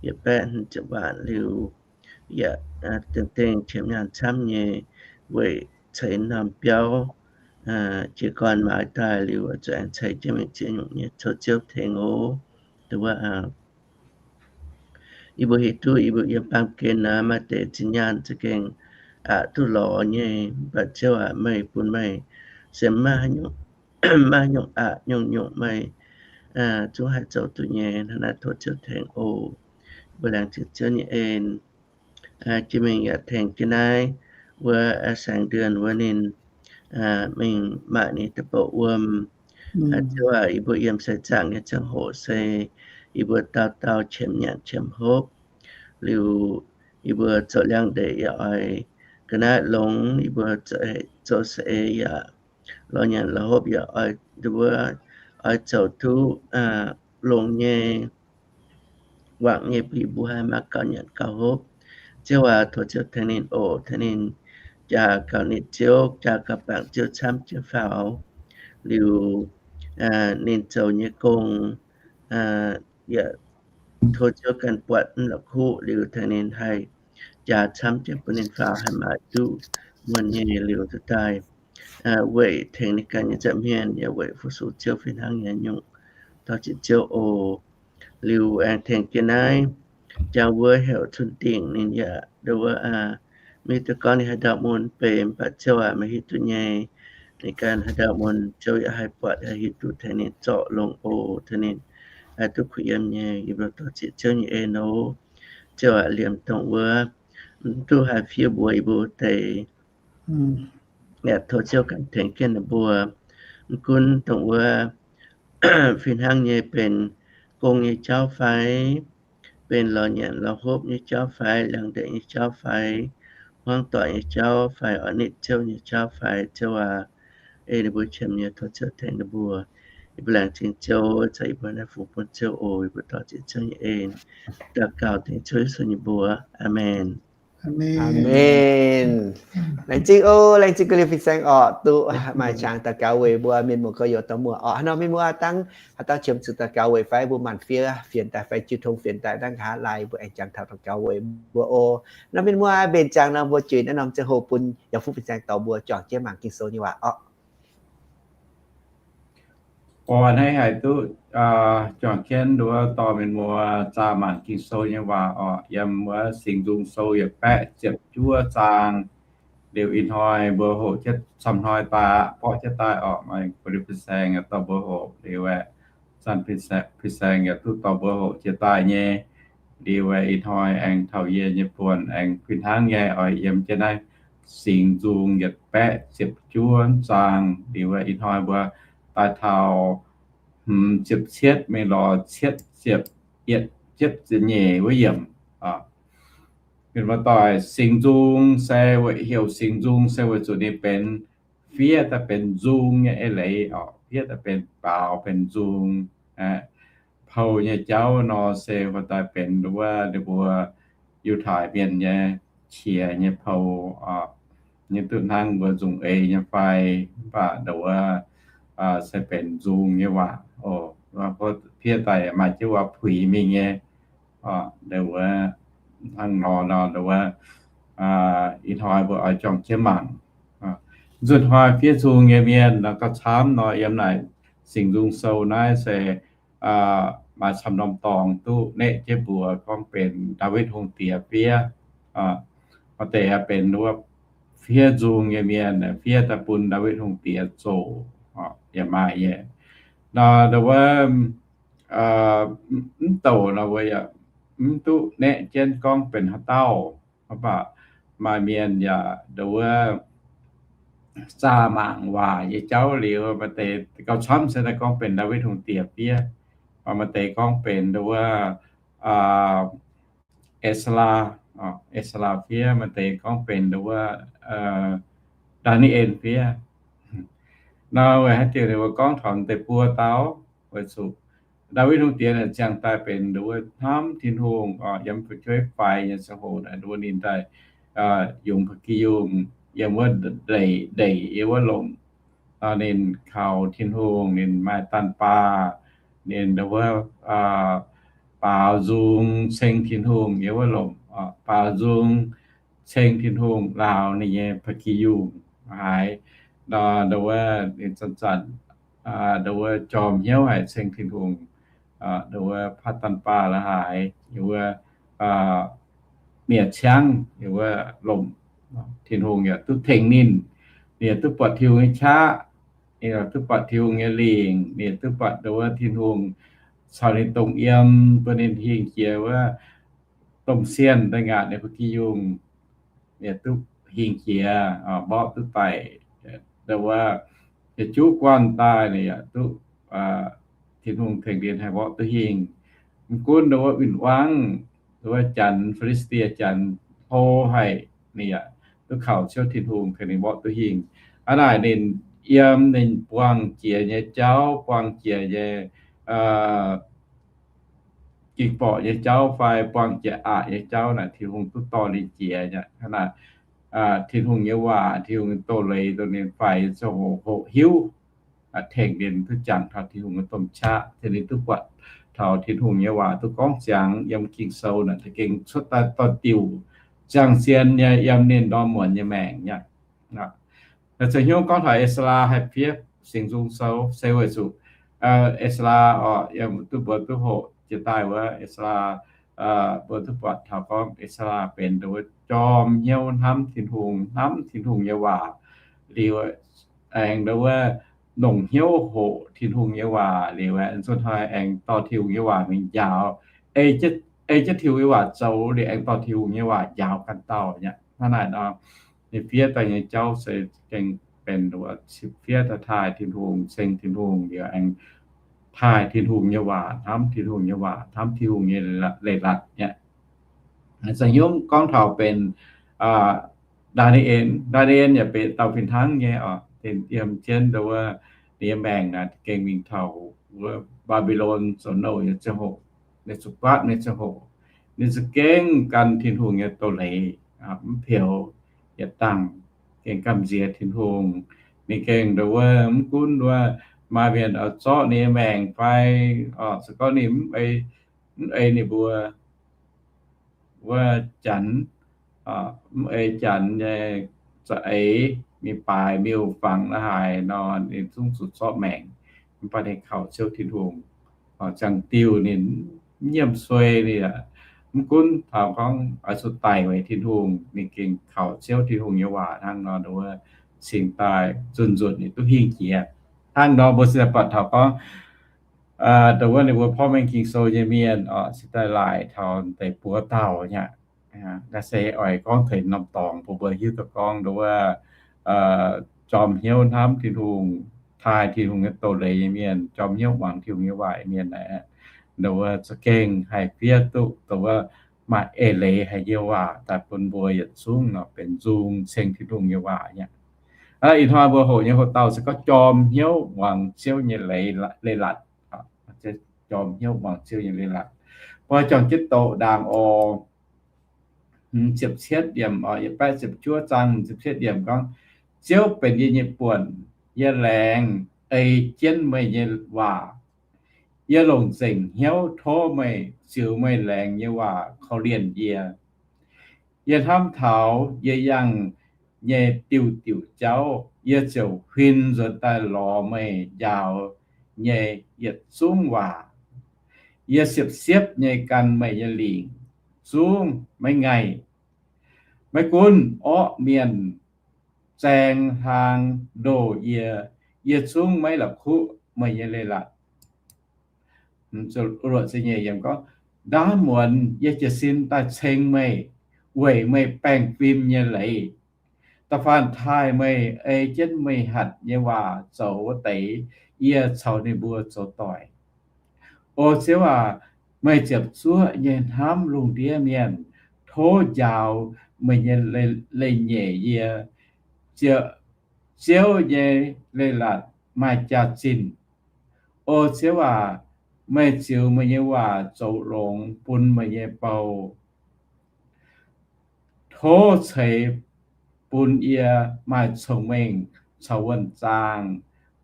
yietc baeqv hmz ziepc waanc liuz, yaac dengh dengh qiemx nyaanh camv nyei weic ceix norm biauv jiez gorn maaiz daaih liuz zuqc aengx ceix jienv mingh ziex nyungc nyei. Tov Ziouv tengx oc. Nduov, yie mbuo hiuv duqv yie mbuo yiem baamh gen naaiv maaih deix zinh nyaanh za'gengh aqc duqv lorz nyei, mv baac Ziouv aac, meih bun meih se maiv haaix nyungc aqc, nyungc-nyungc meih zungv haih zoux duqv nyei. Hnangv naaiv tov Ziouv tengx oc. Mbuo laengz zingh Ziouv nyei en. Jiex mingh yaac tengx jienv naaiv wuov Saeng Ndienh wuov ninh mingh maaih ninh deic-bou wuom. Ziouv aac, yie mbuo yiem seix zaangc nyei ziangh hoc se yie mbuo dauh dauh qiemx nyanc qiemx hopv. Liuz yie mbuo zoux liangx-ndeic yaac oix ga'naaiv longx, yie mbuo zoux saeng-eix yaac lorz nyanc lorz hopv yaac oix, oix zoux duqv longx nyei, wangc nyei, bun yie mbuo haih maiv gauh nyanc gauh hopv. Ziouv aac, tov Ziouv tengx ninh oc. Tengx ninh jaa gauh nitv Ziouv, jaa gauh bangc Ziouv camv jienv faaux. Liuz ninh zoux nyei gong yaac tov Ziouv ganh buatc mv la'kuqv. Liuz tengx ninh haih jaa camv jienv bun ninh faaux, haih maaiz duqv muonh nyei liuz duqv daaih weic tengx ninh ganh nyei nza'hmien yaac weic fu-sux Ziouv fih hnangv nyei nyungc. Tov ziex Ziouv oc. Liuz aengx tengx jienv naaiv jangx wuov heuc Cun Dingh, ninh yaac nduov, maiv hiuv duqv gorngv ninh haaix ndau mun benx, mv baac Ziouv aac, meih hiuv duqv nyei. Ninh ganh haaix ndau mun Ziouv yaac haih buatc, haih hiuv duqv, tengx ninh zorc longx oc. Tengx ninh haih duqv kuh yiem nyei. Yie mbuo tov ziex Ziouv nyei en oc. Ziouv aac, liemh dongh wuov mv duqv haih fiev mbuox yie mbuo deix, yaac tov Ziouv ganh tengx jienv ninh mbuo. Mv gunv dongh wuov fih hnangv nyei benx gong nyei jauv fai, benx lorz nyanc lorz hopv nyei jauv fai, liangx-ndeic nyei jauv fai, hmuangv doic nyei jauv fai, oix nitv Ziouv nyei jauv fai, Ziouv aac, ei ninh mbuo qiemx nyei, tov Ziouv tengx ninh mbuo. Yie mbuo laengz zingh Ziouv caux yie mbuo naaiv fungx bun Ziouv oc. Yie mbuo dor-ziec Ziouv nyei en, daux gaux dengv Ziouv Yesu nyei mbuox. Aamen. Aamen. Laengz zingh oc, laengz zingh ga'lienh fin-saeng orqc, duqv maaih qangx daux gaux weic mbuo mienh muoz gorx-youz dorh muoz orqc. Haaix nor mienh muoz dangv haaix dauh qiemx zuqc daux gaux weic fai mbuo maanc fiev fienx daaih fai jiu tong fienx daaih dangv nqa'haav lai mbuo aengx jangx taux daux gaux weic mbuo oc. Nor mienh muoz mbenc jangx nor mbuo juix naaiv norm ziangh hoc bun yaac fuqv fin-saeng dorh mbuo juangc jienv mangc Ging-Sou nyei waac orqc. Hnangv naaiv haih duqv juangc jienv nduov dorh mienh muoz zaah mangc Ging-Sou nyei waac orqc, yiem wuov Singx Nzung Sou yietc baeqv ziepc juov zaang. Liuz ih hnoi mbuo hoqc jienv camv hnoi daaih aqv, borqv jienv daaih orqc, maaih ga'lienh fin-saeng dorh mbuo hoqc liuz aeqv, zanc fin-saeng yaac duqv dorh mbuo hoqc jienv daaih nyei. Liuz aeqv, ih hnoi aengx taux yie nyei buonc aengx fih hnangv nyei oix yiem jienv naaiv Singx Nzung yietc baeqv ziepc juov zaang. Liuz aeqv, ih hnoi mbuo daaih taux hmz ziepc cietv mingh lorz cietv ziepc yietv, cietv ziepc nyeic wuov yiemc. Mienh muoz-doic, Singx Nzung se weic heuc Singx Nzung se weic zuqc ninh benx fiev daaih benx nzung nyei eix leiz orqc, fiev daaih benx baaux benx nzung. Pou nyei jauv nor se wuov daaih benx wuov ninh mbuo Yiutai Mienh nyei qiex nyei pou, nyei duqv hnangv mbuo nzung eix nyei fai, mv baac nduov se benx nzung nyei waac oc. Fiev daaih maaih jienv waac puix mingh nyei. Nduov hnangv nor nor nduov ih hnoi mbuo oix juangc jienv mangc. Nzunc hnoi fiev nzung nyei mienh nor gauh camv nor, yiem naaic Singx Nzung Sou naaiv se maaih camv norm dorngx duqv neqv jienv mbuox gorngv benx Ndaawitv Hungh Diex fiev. Maaih deix benx wuov fiev nzung nyei mienh fiev daaih bun Ndaawitv Hungh Diex zoqc, yaac maaih nyei. Nor nduov mv douc nor mbuo yaac mv duqv neqv jienv gorngv benx haaix dauh. Mv baac maaih mienh yaac nduov zaah mangc waac nyei jauv liuz, maaih deix gauh camv se daaih gorngv benx Ndaawitv Hungh Diex fiev, maaih deix gorngv benx nduov Ezra, Ezra fiev, maaih deix gorngv benx nduov Ndaa^ni^en fiev. Nor weic haaix diuc ninh mbuo gorngv taux deix buo dauh? Weic zuqc Ndaawitv Hungh Diex naaic ziangh daaih benx nduov wuov hnamv Tin-Hungh, yiem fu'jueiv faix nyei ziangh hoc naaic, nduov wuov ninh daaih yungz ba'gi yungh yiem wuov ndeic yiem wuov lomc. Ninh kaux Tin-Hungh, ninh maaih daanh baah, ninh nduov wuov baaux nzung ceng Tin-Hungh yiem wuov lomc, baaux nzung ceng Tin-Hungh, lauz ninh nyei ba'gi yungh haaix nor, nduov wuov ninh zanc-zanc nduov wuov jorm hnyouv haic ceng Tin-Hungh, nduov wuov patv daanh baah la'haaix, yiem wuov mi'aqv ciangv, yiem wuov lomc, Tin-Hungh yaac duqv tengx ninh. Ninh yaac duqv buatc Tin-Hungh nyei qaqv, ninh yaac duqv buatc Tin-Hungh nyei lingc, ninh yaac duqv buatc nduov wuov Tin-Hungh caux ninh dongh yiem, bun ninh hingh jiex wuov domh sienh daaih ngaatc ninh ba'gi yungh, ninh yaac duqv hingh jiex, mborqv duqv daic, nduov wuov yietc juqv guanh daaih ninh yaac duqv Tin-Hungh tengx ninh haih mborqv duqv hingh. Mv gunv nduov wuov win-wangv, nduov wuov janx, Fi^li^saa^die Janx hlo haic, ninh yaac duqv kaux Ziouv Tin-Hungh tengx ninh mborqv duqv hingh. Hnangv naaic ninh yiem ninh buangh jiex nyei jauv, buangh jiex nyei ging-borqc nyei jauv fai buangh jiex aqc nyei jauv naaic, Tin-Hungh duqv dorh ninh jiex nyei. Hnangv naaic, Tin-Hungh nyei waac, Tin-Hungh nyei doz-leiz, dongh ninh faix ziangh hoc hoqc hiuv, tengx ninh duqv jangx taux Tin-Hungh nyei domh qaqv, tengx ninh duqv buatc taux Tin-Hungh nyei waac duqv gorngv ziangx yiem Ging-Sou naaic za'gengh cuotv daaih dorh diuc ziangh zien nyei yiem ninh ndorm muonz nyei maengc nyei. Naaiv ziouc hnyouv gorngv taux Ezara haih fiev Singx Nzung Sou se weic zuqc Ezara oc, yiem duqv mbuo duqv hoqc jiex daaih wuov Ezara, mbuo duqv buatc taux gorngv Ezara benx nduov wuov jorm hnyouv hnamv Tin-Hungh, hnamv Tin-Hungh nyei waac liuz, aengx nduov wuov longc hnyouv hoqc Tin-Hungh nyei waac liuz, aengx zunh hnoi aengx dorh Tin-Hungh nyei waac mingh njaaux, ei jienv Tin-Hungh nyei waac zoux liuz aengx dorh Tin-Hungh nyei waac njaaux ganh dauh nyei. Hnangv naaic nor, ninh fiev daaih nyei jauv se gengh benx fiev daaih taaih Tin-Hungh, ceng Tin-Hungh, liuz aengx taaih Tin-Hungh nyei waac, hnamv Tin-Hungh nyei waac, hnamv Tin-Hungh nyei leiz-latc nyei. Za'gengh hnyouv gorngv taux benx Ndaa^ni^en. Ndaa^ni^en yaac benx dauh fih hnangv nyei oc, ninh yiem jienv nduov wuov ninh nyei maengc naaic gengh mingh taux wuov Mbaa^mbi^lon zoux nouh nyei ziangh hoc, ninh zuqc guaatv nyei ziangh hoc, ninh za'gengh gan Tin-Hungh nyei doz-leiz, mv peux yietc dangh, gengh gamh nziex Tin-Hungh. Ninh gengh nduov wuov mv gunv wuov maaih mienh oix zorqv ninh nyei maengc fai, se gorngv ninh mv ei, mv ei ninh mbuo wuov janx, mv ei janx nyei za'eix, mingh baaix miuc-fangx la'haaix nor, ninh zungv zuqc zorqv maengc. Mv baac ninh kaux Ziouv Tin-Hungh ziangh diuh ninh mv nyiemc suei ninh aqv. Mv gunv taux gorngv oix zuqc daic weic Tin-Hungh, ninh gengh kaux Ziouv Tin-Hungh nyei waac hnangv nor, nduov wuov cingx daaih zunh nzunc ninh duqv hingh jiex. Hnangv nor mbuo cingx daaih buatc taux gorngv nduov wuov ninh mbuo porv mengh Ging-Sou nyei mienh oc, cingx daaih laaic taux deix buoz dauh nyei aqv. Naaiv se oix gorngv taux norm dorngx bun mbuo hiuv duqv gorngv nduov wuov jorm hnyouv hnamv Tin-Hungh, taaih Tin-Hungh nyei doz-leiz nyei mienh, jorm hnyouv muangx Tin-Hungh nyei waac nyei mienh naaic, nduov wuov za'gengh haih fiev duqv nduov wuov maaih eix leiz haic nyei waac daaih bun mbuo yietc zungv nor benx nzung ceng Tin-Hungh nyei waac nyei aqv. Ih hnoi mbuo hoqc nyei hoc-dauh se gorngv jorm hnyouv muangx Ziouv nyei leiz-latc. Jorm hnyouv muangx Ziouv nyei leiz-latc. Mbuo juangc jienv doqc ndaangc oc. Ziepc cietv yiemc, yietc baeqv ziepc juov zaang ziepc cietv yiemc gorngv, Ziouv benx yie nyei buonc, yie laengz ei jienv meih nyei waac. Yie longc nzengc hnyouv tov meih ziux meih laengz nyei waac korv-lienh yie. Yie hnamv taux yie yangh nyei diuh diuc jauv, yie ziouc huin nzuonx daaih lorz meih njaaux nyei yietc zungv waac. Yie siepv-siepv nyei gan meih nyei lingc, zungv maiv ngaih. Maiv gunv orqv mienh zaeng hlaang ndoh yie, yie zungv maiv la'kuqv meih nyei leiz-latc. Luoqc ziepc nyeic yiemc gorngv, Ndaamv muonz yie jiez sin daaih ceng meih, weic meih baengh fim nyei leiz. Da'faanh taaih meih ei jienv meih hatc nyei waac zoux wuov deix, yie caux ninh mbuo zoux doic. O Ziouv aac, meih ziepc zuoqv nyei hnamv lungh ndiev mienh, tov njaaux meih nyei leiz-nyeic yie. Ziouv nyei leiz-latc maaih jaax-zinh. O Ziouv aac, Meih ziux meih nyei waac zoux longx bun meih nyei bou. Tov ceix bun yie maaih cong-mengh caux wuonh zaang,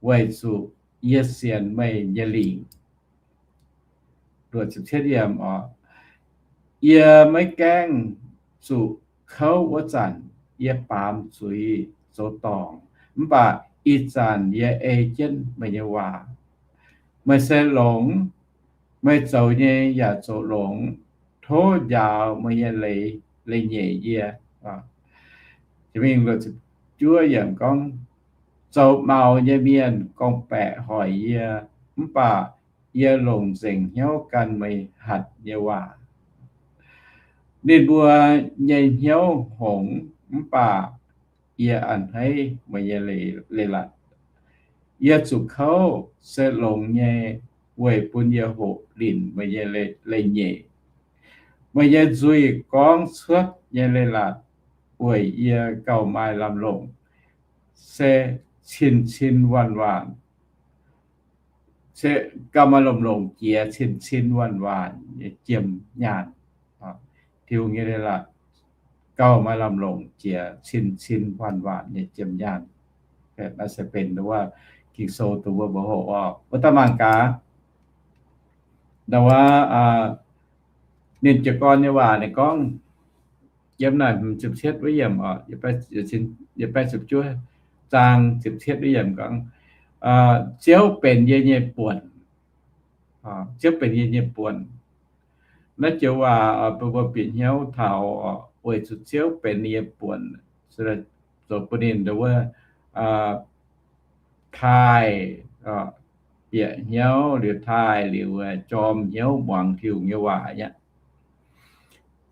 weic zuqc yie sienx meih nyei lingc. Yie maiv gaengh zuqc kouv wuov zanc, yie baamz zuiz zoux dorngc, mv baac ih zanc yie ei jienv meih nyei waac. Meih se longx, meih zoux nyei yaac zoux longx. Tov njaaux meih nyei leiz-nyeic yie. Juov gorngv, zoux maux nyei mienh gorngv-baeqc hoic yie, mv baac yie longc nzengc hnyouv gan meih hatc nyei waac. Ninh mbuo nyei hnyouv hngongx, mv baac yie a'hneiv meih nyei leiz-latc. Yie zuqc kouv se longx nyei, weic bun yie hoqc linc meih nyei leiz-nyeic. Meih nyei nzuih gorngv cuotv nyei leiz-latc weic yie gauh maaih lamh longc se cin-cin waanc-waanc, gauh maaih lamh longc jiex cin-cin waanc-waanc nyei jiem nyaanh. Tin-Hungh nyei leiz-latc gauh maaih lamh longc jiex cin-cin waanc-waanc nyei jiem nyaanh. Naaiv se benx wuov Ging-Sou dongh wuov mbuo hoqc oc. Wuov daaih mangc gaax, ndau wuov, ninh jiez gorn nyei waac ninh gorngv, yiem naaiv ziepc cietv wuov yiemc oc, yietc baeqv ziepc juov zaang ziepc cietv wuov yiemc gorngv, Ziouv benx yie nyei buonc. Ziouv benx yie nyei buonc. Naaiv joux waac bun mbuo bieqc hnyouv taux weic zuqc Ziouv benx ninh nyei buonc, zoux bun ninh ndau wuov taaih, bieqc hnyouv liuz taaih liuz jorm hnyouv muangx Tin-Hungh nyei waac aqv.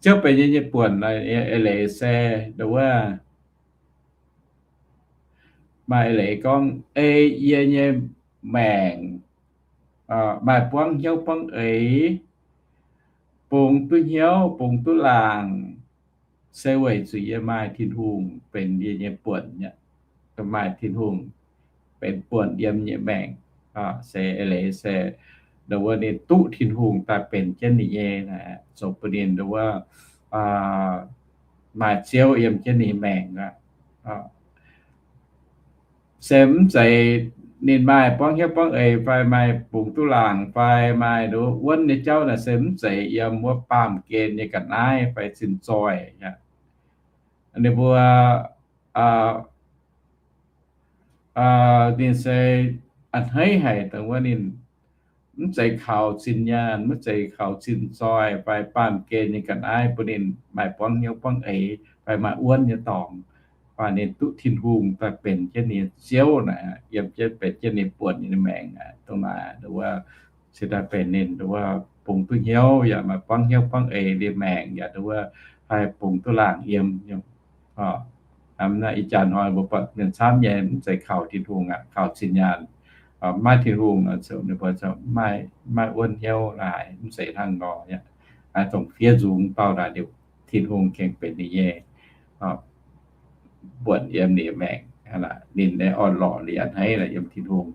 Ziouv benx yie nyei buonc eix leiz se ndau wuov, maaih eix leiz gorngv ei yie nyei maengc maaih buangv hnyouv buangv eix, bungx duqv hnyouv bungx duqv laangc, se weic zuqc yie maaih Tin-Hungh benx yie nyei buonc aqv. Maaih Tin-Hungh benx buonc yiem nyei maengc, se eix leiz se ndau wuov ninh duqv Tin-Hungh daaih benx jienv ninh nyei, zoux bun ninh ndau wuov maaih Ziouv yiem jienv ninh maengc aqv. Se mv zeiz ninh maaih buangv hnyouv buangv eix fai maaih bungx duqv laangc fai maaih nduov wuonv nyei jauv naaic, se mv zeiz yiem wuov baamh gen nyei ga'naaiv fai cin-zoih aqv. Ninh mbuo, ninh se a'hneiv haic dongh wuov ninh mv zeiz kaux zinh nyaanh, mv zeiz kaux cin-zoih fai baamh gen nyei ga'naaiv bun ninh maaih buangv hnyouv buangv eix fai maaih wuonv nyei dorngx, mv baac ninh duqv Tin-Hungh daaih benx jienv ninh nyei Ziouv naaic, yiem jienv benx jienv ninh buonc nyei maengc aqv. Dongh naaic wuov se daaih benx ninh wuov bungx duqv hnyouv yaac maaih buangv hnyouv buangv eix nyei maengc, yaac wuov haih bungx duqv laangc yiem. Ih jaax hnoi mbuo buatc mienh camv nyei mv zeiz kaux Tin-Hungh aqv, kaux zinh nyaanh, maiv Tin-Hungh, ninh mbuo maiv wuonv hnyouv naaic, mv zeiz hnangv nor aqv. Dongh fiev nzung dauh naaic liuz, Tin-Hungh gengh benx ninh nyei buonc yiem ninh maengc. Ninh nyei orn-lorqc liuz a'hneiv yiem Tin-Hungh.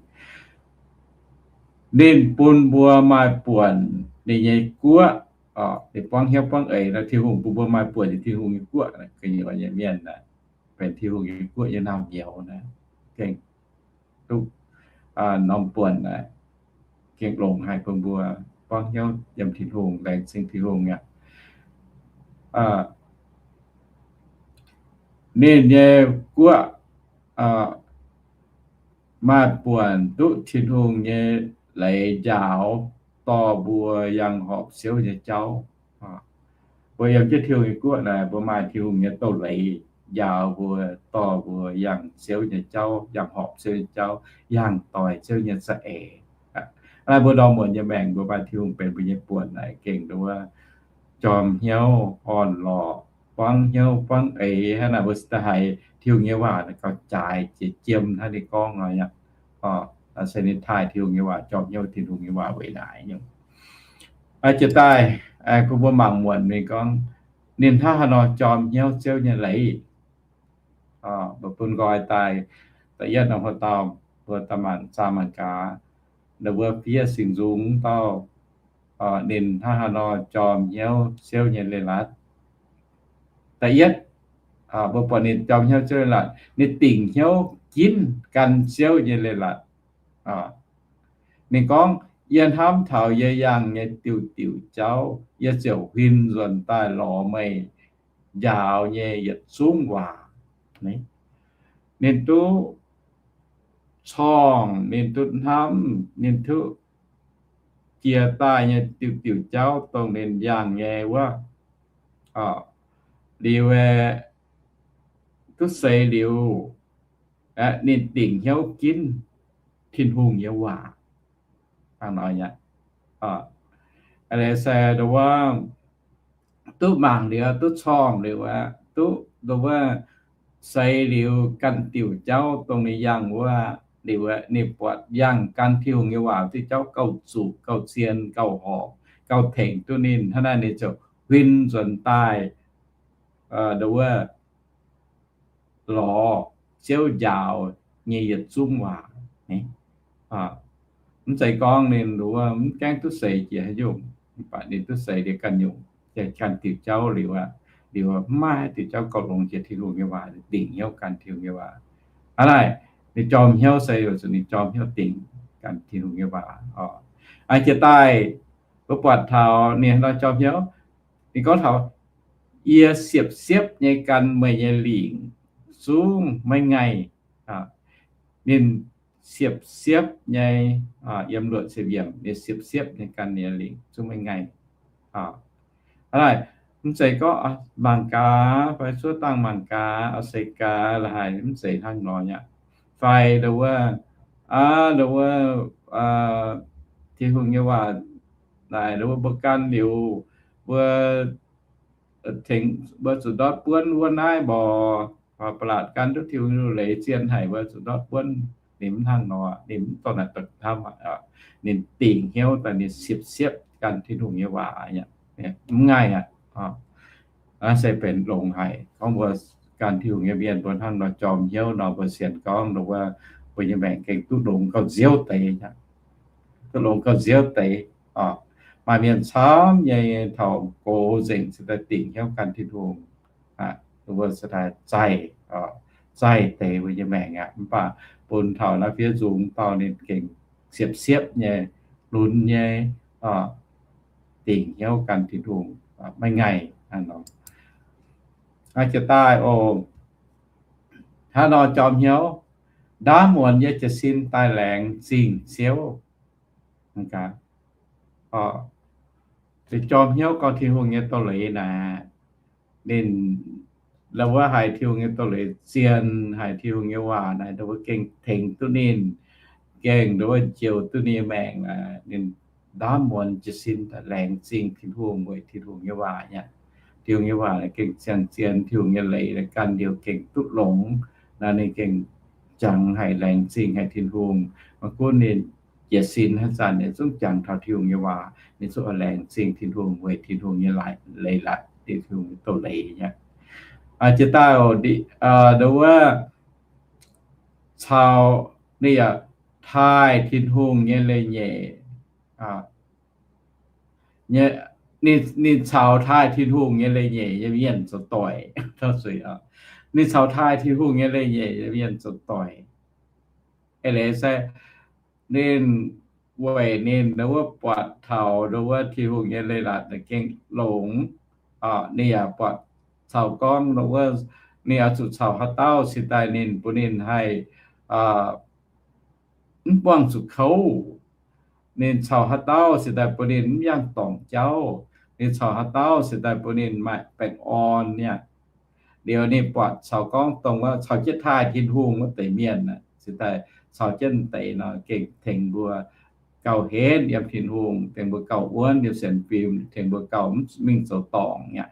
Ninh bun mbuo maaih buonc ninh nyei guoqv. Ninh buangv hnyouv buangv eix nor, Tin-Hungh bun mbuo maaih buonc yiem Tin-Hungh nyei guoqv, gu'nyuoz nyei mienh benx Tin-Hungh nyei guoqv nyei naamh nyouz naaic, gengh duqv norm buonc naaic, gengh longx haic bun mbuo buangv hnyouv yiem Tin-Hungh, laengz zingh Tin-Hungh aqv. Ninh nyei guoqv maaih buonc duqv Tin-Hungh nyei leiz njaaux dorh mbuo yangh horpc Ziouv nyei jauv. Mbuo yiem jienv Tin-Hungh nyei guoqv naaic, mbuo maaih Tin-Hungh nyei doz-leiz njaaux mbuo, dorh mbuo yangh Ziouv nyei jauv, yangh horpc Ziouv nyei jauv, yangh doix Ziouv nyei za'eix. Naaiv mbuo ndorm muonz nyei maengc mbuo maaih Tin-Hungh benx mbuo nyei buonc naaic, gengh wuov jorm hnyouv orn-lorqc, buangv hnyouv buangv eix hnangv naaic, mbuo se daaih haiz Tin-Hungh nyei waac gauh jaaix jiex jiem hnangv ninh gorngv nor aqv. Se ninh taaih Tin-Hungh nyei waac, jorm hnyouv Tin-Hungh nyei waac weic naaic nyungc. Jiex daaih bun mbuo mangc muonc ninh gorngv, ninh hnangv haaix nor jorm hnyouv Ziouv nyei leiz. Mbuo bun nqoi daaih, da'yietv norm haaix dauh, mbuo daaih mangc zaah mangc gaax. wuov fiev singx nzung dauh, ninh hnangv haaix nor jorm hnyouv Ziouv nyei leiz-latc. Da'yietv, mbuo buatc ninh jorm hnyouv Ziouv leiz-latc, ninh dingc hnyouv ginv gan Ziouv nyei leiz-latc. Ninh gorngv, Yie hnamv taux yie yangh nyei diuc diuc jauv, yie ziouc huin nzuonx daaih lorz meih njaaux nyei yietc zungv waac. Ninh duqv corngh, ninh duqv hnamv, ninh duqv jiex daaih nyei diuc diuc jauv dongh ninh yangh nyei wuov, liuz, duqv seix liuz, ninh dingc hnyouv ginv Tin-Hungh nyei waac. Hnangv nor aqv. Aa, se nduov, duqv mangc liuz, duqv corngh liuz aqv, duqv nduov, seix liuz ganh diuc jauv dongh ninh yangh wuov, liuz ninh buatc yangh gan Tin-Hungh nyei waac diuh jauv gauh zuqc, gauh zien, gauh horpc, gauh tengx duqv ninh. Hnangv naaiv ninh ziouc huin nzuonx daaih, nduov, lorz Ziouv njaaux nyei yietc zungv waac. Mv zeiz gorngv ninh nduov mv gaengh duqv seix jiex haaix nyungc, mv baac ninh duqv seix liuz ganh nyungc, ganh diuc jauv liuz aqv, liuz mv maaih diuc jauv gauh longx jiex Tin-Hungh nyei waac, dingc hnyouv gan Tin-Hungh nyei waac. Hnangv naaic, ninh jorm hnyouv se zuqc ninh jorm hnyouv dingc gan Tin-Hungh nyei waac oc. Jiex daaih, mbuo buatc taux ninh nor jorm hnyouv, ninh gorngv taux, Yie siepv-siepv nyei gan meih nyei lingc zungv maiv ngaih. Ninh siepv-siepv nyei, yiem luoqc ziepc yiemc, ninh siepv-siepv nyei gan ninh nyei lingc zungv maiv ngaih. Hnangv naaic, mv zeiz gorngv mangc gaax fai zuov dangh mangc gaax, oix seix gaax la'haic, mv zeiz hnangv nor aqv. Fai nduov, nduov, Tin-Hungh nyei waac naaic nduov mbuo gan liuz, mbuo tengx, mbuo zuqc ndortv buonv wuov naaiv mborqc, ba'laqc gan duqv Tin-Hungh nyei leiz zien haic, mbuo zuqc ndortv buonv. Ninh mv hnangv nor, ninh mv dorh naaic daaih hnamv aqv. Ninh dingc hnyouv daaih, ninh siepv-siepv gan Tin-Hungh nyei waac, mv ngaih aqv. Naaiv se benx longx haic. Gorngv mbuo gan Tin-Hungh nyei mienh mbuo hnangv nor jorm hnyouv nor, mbuo sienx gorngv nduov, mbuo nyei maengc gengh duqv longx gauh nziouv deix, duqv longx gauh nziouv deix. Maaih mienh camv nyei taux gox nzengc se daaih dingc hnyouv gan Tin-Hungh, mbuo se daaih zaih, zaih deix mbuo nyei maengc aqv. Mv baac bun taux naaiv fiev nzung dauh ninh gengh siepv-siepv nyei, lunx nyei, dingc hnyouv gan Tin-Hungh, maiv ngaih hnangv nor. Jiex daaih oc, hnangv nor jorm hnyouv, ndaamv muonz yie jiez sin daaih laengz zingh Ziouv. Jorm hnyouv gorngv Tin-Hungh nyei doz-leiz naaic, ninh la'wuov haiz Tin-Hungh nyei doz-leiz zien, haiz Tin-Hungh nyei waac naaic nduov gengh tengx duqv ninh, gengh nduov njoux duqv ninh nyei maengc, ninh ndaamv muonz jiez sin daaih laengz zingh Tin-Hungh weic Tin-Hungh nyei waac aqv. Tin-Hungh nyei waac naaic gengh ziangh zien, Tin-Hungh nyei leiz naaic gan liuz gengh duqv longx. Naaiv ninh gengh jangx haic, laengz zingh haic Tin-Hungh. Maiv gunv ninh jiez sin haaix zanc ninh zungv jangx taux Tin-Hungh nyei waac, ninh zungv oix laengz zingh Tin-Hungh weic Tin-Hungh nyei leiz-latc, Tin-Hungh nyei doz-leiz aqv. Jiex daaih nduov caux ninh yaac taaih Tin-Hungh nyei leiz-nyeic. Ninh caux taaih Tin-Hungh nyei leiz-nyeic nyei mienh zoux doic. Ninh caux taaih Tin-Hungh nyei leiz-nyeic nyei mienh zoux doic. Eix leiz se ninh weic ninh nduov buatc taux nduov Tin-Hungh nyei leiz-latc gengh longx. Ninh yaac buatc caux gorngv nduov ninh oix zuqc caux haaix dauh cingx daaih ninh bun ninh haih mv buangh zuqc kouv. Ninh caux haaix dauh cingx daaih bun ninh mv yangh dorngc jauv. Ninh caux haaix dauh cingx daaih bun ninh maaih baengh orn niaa. Liuz ninh buatc caux gorngv dongh wuov caux jienv taaih Tin-Hungh wuov deix mienh cingx daaih caux jienv deix nor gengh tengx mbuo gauh henv yiem Tin-Hungh, tengx mbuo gauh wuonv yiem sienx fim, tengx mbuo gauh mv mingh zoux dorngc niaa.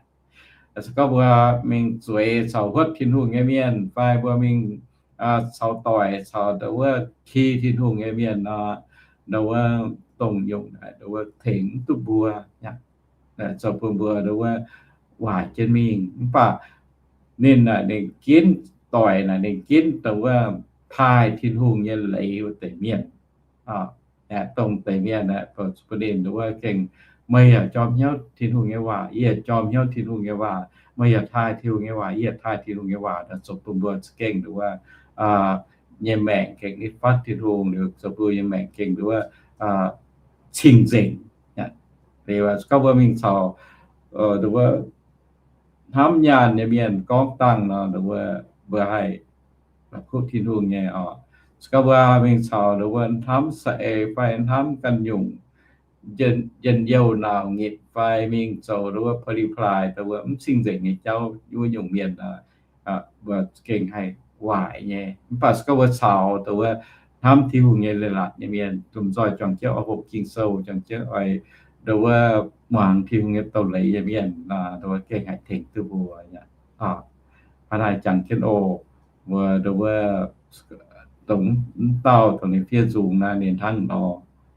Se gorngv mbuo mingh zueiz caux huotv Tin-Hungh nyei mienh, fai mbuo mingh caux doic caux nduov wuov ki Tin-Hungh nyei mienh nor, nduov wuov dongh nyungc naaic nduov wuov tengx mv duqv mbuo, zoux bun mbuo nduov wuov waac jienv mingh. Mv baac ninh naaic ninh ginv doic naaic ninh ginv dongh wuov taaih Tin-Hungh nyei leiz wuov deix mienh. aeqv, dongh deix mienh aeqv, bun ninh nduov gengh, meih yaac jorm hnyouv Tin-Hungh nyei waac, yie yaac jorm hnyouv Tin-Hungh nyei waac, meih yaac taaih Tin-Hungh nyei waac, yie yaac taaih Tin-Hungh nyei waac, zoux bun mbuo za'gengh nduov nyei maengc gengh nitv fatv Tin-Hungh, liuz zoux bun nyei maengc gengh nduov cing-nzengc. Liuz gorngv mbuo mingh caux nduov hnamv nyaanh nyei mienh gorngv dangh nor, nduov mbuo haih kuv Tin-Hungh nyei oc. Se gorngv mbuo mingh caux nduov hnamv saeng-eix fai hnamv ganh nyungc, njien-youh nauc nyitc fai mingh zoux nduov pa'li pa'laaix, nduov mv cing-nzengc nyei jauv, wuov nyungc mienh mbuo gengh haih waaic nyei. Mv baac se gorngv mbuo caux nduov hnamv Tin-Hungh nyei leiz-latc nyei mienh, lomh nzoih juangc jienv oix hoqc Ging-Sou, juangc jienv oix nduov muangx Tin-Hungh nyei doz-leiz nyei mienh, nduov gengh haih tengx duqv mbuo. Hnangv naaic jangx jienv oc, mbuo nduov dongh mv dauh dongh ninh fiev nzungx naaiv ninh hnangv nor,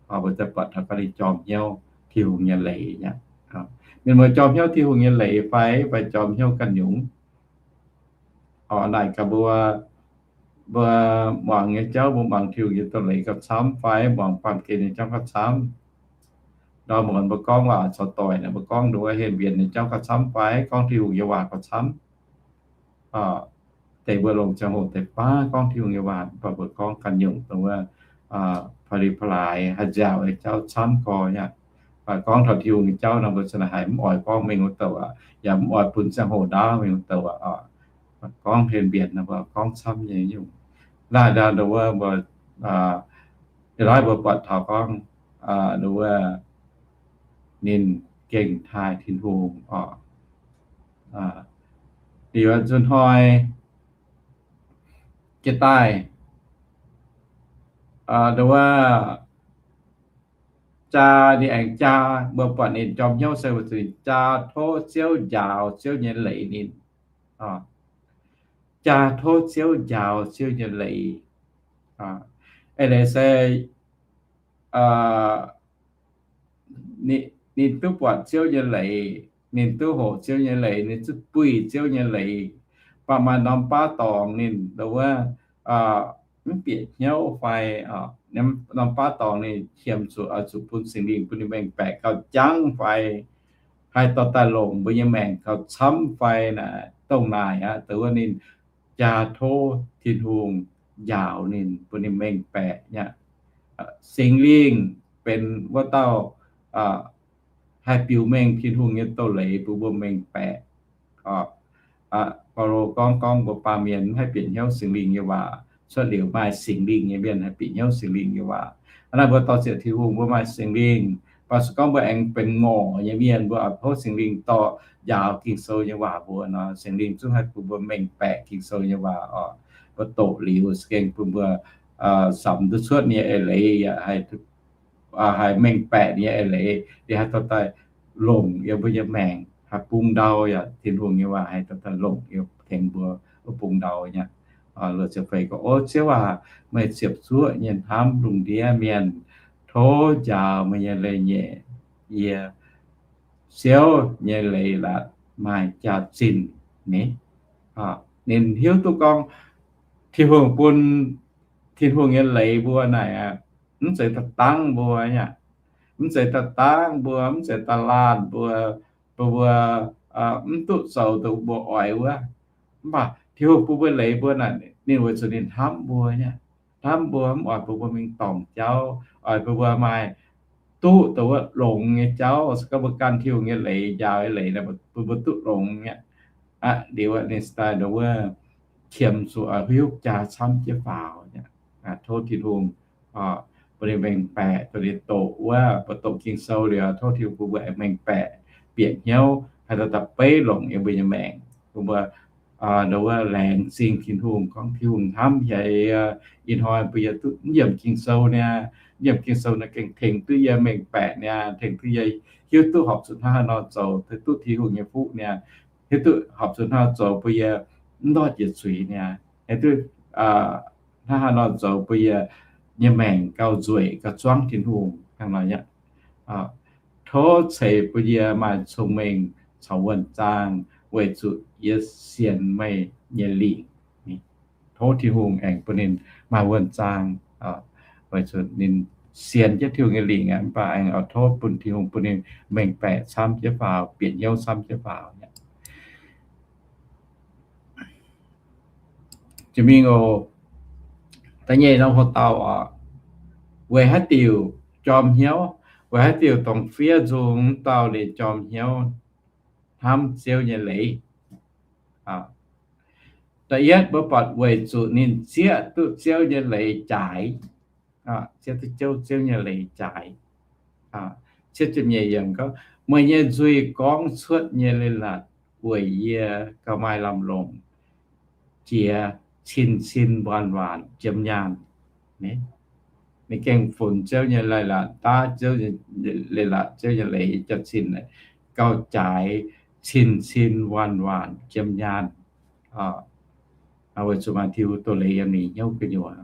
mbuo za'gengh buatc taux gorngv ninh jorm hnyouv Tin-Hungh nyei leiz aqv. Ninh mbuo jorm hnyouv Tin-Hungh nyei leiz fai, fai jorm hnyouv ganh nyungc. Naaic gaax mbuo, mbuo muangx nyei jauv, mbuo muangx Tin-Hungh nyei doz-leiz gauh camv fai muangx baamh gen nyei jauv gauh camv. Ndau muonz mbuo gorngv waac caux doic naaic, mbuo gorngv nduov henv mbienx nyei jauv gauh camv fai gorngv Tin-Hungh nyei waac gauh camv. Deix mbuo longc ziangh hoc deix baav gorngv Tin-Hungh nyei waac, mv baac mbuo gorngv ganh nyungc dongh wuov pa'li pa'laaix haih nziaauc nyei jauv camv gorx aqv. Gorngv taux Tin-Hungh nyei jauv nor, mbuo za'naaic haiz mv oix gorngv mengh wuov douc aqv, yaac mv oix bun ziangh hoc ndaauv mengh wuov douc aqv. Gorngv henv mbienx nor, mbuo gorngv camv nyei nyungc. Naaiv ndau nduov mbuo, ih laaix mbuo buatc taux gorngv nduov ninh gengh taaih Tin-Hungh oc. Liuz nzunc hnoi jiex daaih, nduov jaa, ninh aengx jaa, mbuo buatc ninh jorm hnyouv se weic zuqc ninh jaa tov Ziouv njaaux Ziouv nyei leiz ninh. Jaa tov Ziouv njaaux Ziouv nyei leiz. Eix leiz se ninh duqv buatc Ziouv nyei leiz, ninh duqv hoqc Ziouv nyei leiz, ninh duqv buih Ziouv nyei leiz. Mv baac maaih norm baav dorngx ninh nduov mv bieqc hnyouv fai norm baav dorngx ninh qiemx zuqc oix zuqc bun Singx Lingh bun ninh mengh baeqc gauh jangv fai haih dorh daaih longc mbuo nyei maengc gauh camv fai naaic, dongh naaic aqv, dongh wuov ninh jaa tov Tin-Hungh njaaux ninh, bun ninh mengh baeqc nyei. Singx Lingh benx wuov dauh haih biux mengh Tin-Hungh nyei doz-leiz bun mbuo mengh baeqc. Baulo gorngv, gorngv mbuo baamh mienh mv haih bieqc hnyouv Singx Lingh nyei waac. Cuotv liuz maaih Singx Lingh nyei mienh haih bieqc hnyouv Singx Lingh nyei waac. Hnangv naaic mbuo dorh ziepc Tin-Hungh, mbuo maaih Singx Lingh. Mv baac se gorngv mbuo aengx benx ngorc nyei mienh, mbuo oix tov Singx Lingh dorh njaaux Ging-Sou nyei waac mbuo nor, Singx Lingh zungv haih bun mbuo mengh baeqc Ging-Sou nyei waac oc. Mbuo doqc liuz se gengh bun mbuo samx duqv cuotv nyei eix leiz, yaac haih mengh baeqc nyei eix leiz, yaac haih dorh daaih longc yiem mbuo nyei maengc, haih bung ndau, yaac Tin-Hungh nyei waac haih dorh daaih longc yiem tengx mbuo wuov bung ndau nyei. Loz-ziepc feix gorngv, O Ziouv aac, meih ziepc zuoqv nyei hnamv lungh ndiev mienh, tov njaaux meih nyei leiz-nyeic yie. Ziouv nyei leiz-latc maaih jaax-zinh ni. Ninh hiuv duqv gorngv Tin-Hungh bun, Tin-Hungh nyei leiz mbuo naaic aqv, mv zeiz daaih dangv mbuo aqv. Mv zeiz daaih dangv mbuo, mv zeiz daaih laanh mbuo, bun mbuo mv duqv zoux dongh mbuo oix wuov. Mv baac Tin-Hungh bun mbuo leiz mbuo naaic, ninh weic zuqc ninh hnamv mbuo nyei. Hnamv mbuo mv oix bun mbuo mingh dorngc jauv, oix bun mbuo maaih duqv dongh wuov longx nyei jauv. Se gorngv mbuo ganh Tin-Hungh nyei leiz, njaaux nyei leiz, bun mbuo duqv longx nyei aqv. Liuz ninh daaih dongh wuov qiemx zuqc hiuv jaa camv jienv faaux nyei. Tov Tin-Hungh bun ninh mengh baeqc, bun ninh doqc wuov, bun doqc Ging-Sou liuz, tov Tin-Hungh bun mbuo mengh baeqc, bieqc hnyouv, haih dorh daaih beiv longc yiem mbuo nyei maengc, bun mbuo nduov wuov laengz zingh Tin-Hungh, gorngv Tin-Hungh hnamv haic. Ih hnoi mbuo yaac duqv yiem Ging-Sou niaa, yiem Ging-Sou naaiv gengh tengx duqv yie mengh baeqc niaa, tengx duqv yie hiuv duqv horpc zuqc hnangv haaix nor zoux, tengx duqv Tin-Hungh nyei fuqv niaa, hiuv duqv horpc zuqc hnangv haaix nor zoux bun yie mv ndortv jiex zuiz niaa, hiuv duqv hnangv haaix nor zoux bun yie nyei maengc gauh nzueic, gauh zuangv Tin-Hungh hnangv nor aqv. Tov ceix bun yie maaih cong-mengh caux wuonh zaang, weic zuqc yie sienx meih nyei lingc. Tov Tin-Hungh aengx bun ninh maaih wuonh zaang, weic zuqc ninh sienx jienv Tin-Hungh nyei lingc aqv, mv baac aengx oix tov bun Tin-Hungh bun ninh mengh baeqc camv jienv faaux, bieqc hnyouv camv jienv faaux. Jiex mingh oc. Da'nyeic norm hoc dauh oc, weic haaix diuc jorm hnyouv, weic haaix diuc dongh fiev nzung dauh liuz jorm hnyouv hnamv Ziouv nyei leiz. Da'yietv mbuo buatc weic zuqc ninh zieqv duqv Ziouv nyei leiz jaaix, zieqv duqv Ziouv, Ziouv nyei leiz jaaix. Cietv ziepc nyeic yiemc gorngv, meih nyei nzuih gorngv cuotv nyei leiz-latc weic yie gauh maaih lamh longc jiex cin-cin waanc-waanc jiem nyaanh. Ninh gengh funx Ziouv nyei leiz-latc, daav Ziouv nyei leiz-latc, Ziouv nyei leiz jaax cin, gauh jaaix cin-cin waanc-waanc jiem nyaanh. Weic zuqc maaih Tin-Hungh doz-leiz yiem ninh hnyouv gu'nyuoz.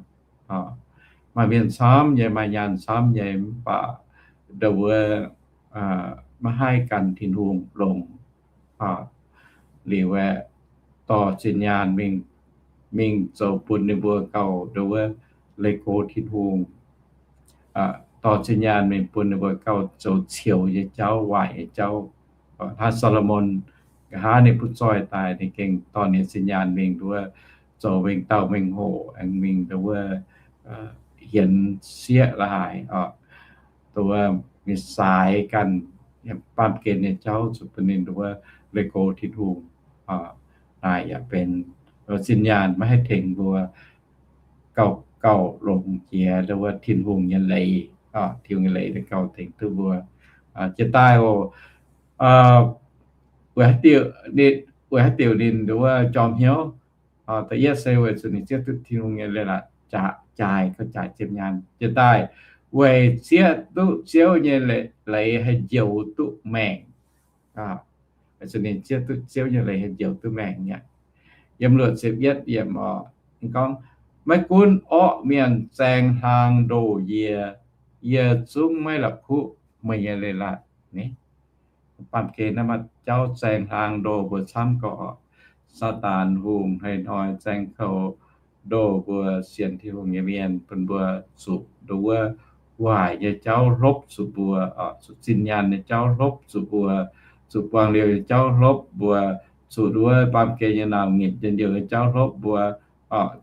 Maaih mienh camv nyei, maaih nyaanh camv nyei, mv baac ndau wuov maiv haih gan Tin-Hungh longx. Liuz aeqv, dorh zinh nyaanh mingh, mingh zoux bun ninh mbuo gauh ndau wuov leih go Tin-Hungh. Dorh zinh nyaanh mingh bun ninh mbuo gauh zoux cioux nyei jauv, waaic nyei jauv. Hnangv Saa^lo^morn nqa'haav ninh butv zoih daaih, ninh gengh dorh ninh zinh nyaanh mingh ndau wuov zoux mengh dauh mengh hoc, aengx mingh ndau wuov hienx sieqv la'haaix, ndau wuov mingh saaix ganh baamh gen nyei jauv zuqc bun ninh ndau wuov leih go Tin-Hungh. Naaic yaac benx zinh nyaanh maiv haih tengx mbuo gauh, gauh longx jiex ndau wuov Tin-Hungh nyei leiz. Tin-Hungh nyei leiz gauh tengx duqv mbuo. Jiex daaih oc, weic haaix diuc ninh ndau wuov jorm hnyouv? Da'yietv se weic zuqc ninh zieqv duqv Tin-Hungh nyei leiz-latc jaaix, gauh jaaix jiem nyaanh. Jiex daaih weic zieqv duqv Ziouv nyei leiz haih njoux duqv maengc. Weic zuqc ninh zieqv duqv Ziouv nyei leiz haih njoux duqv maengc aqv. Yiem luoqc ziepc yietv yiemc oc, gorngv, maiv gunv orqv mienh zaeng hlaang ndoh yie, yie zungv maiv la'kuqv meih nyei leiz-latc. Baamh gen naaiv maaih jauv zaeng hlaang ndoh mbuo camv gorqv. Saadaan hungh hnoi-hnoi zaeng koux ndoh mbuo sienx Tin-Hungh nyei mienh, bun mbuo zuqc ndau wuov waaic nyei jauv hlopv zuqc mbuo, zuqc zinh nyaanh nyei jauv hlopv zuqc mbuo, zuqc buangh liouh nyei jauv hlopv mbuo, zuqc ndau wuov baamh gen nyei nauc nyitc njien-youh nyei jauv hlopv mbuo,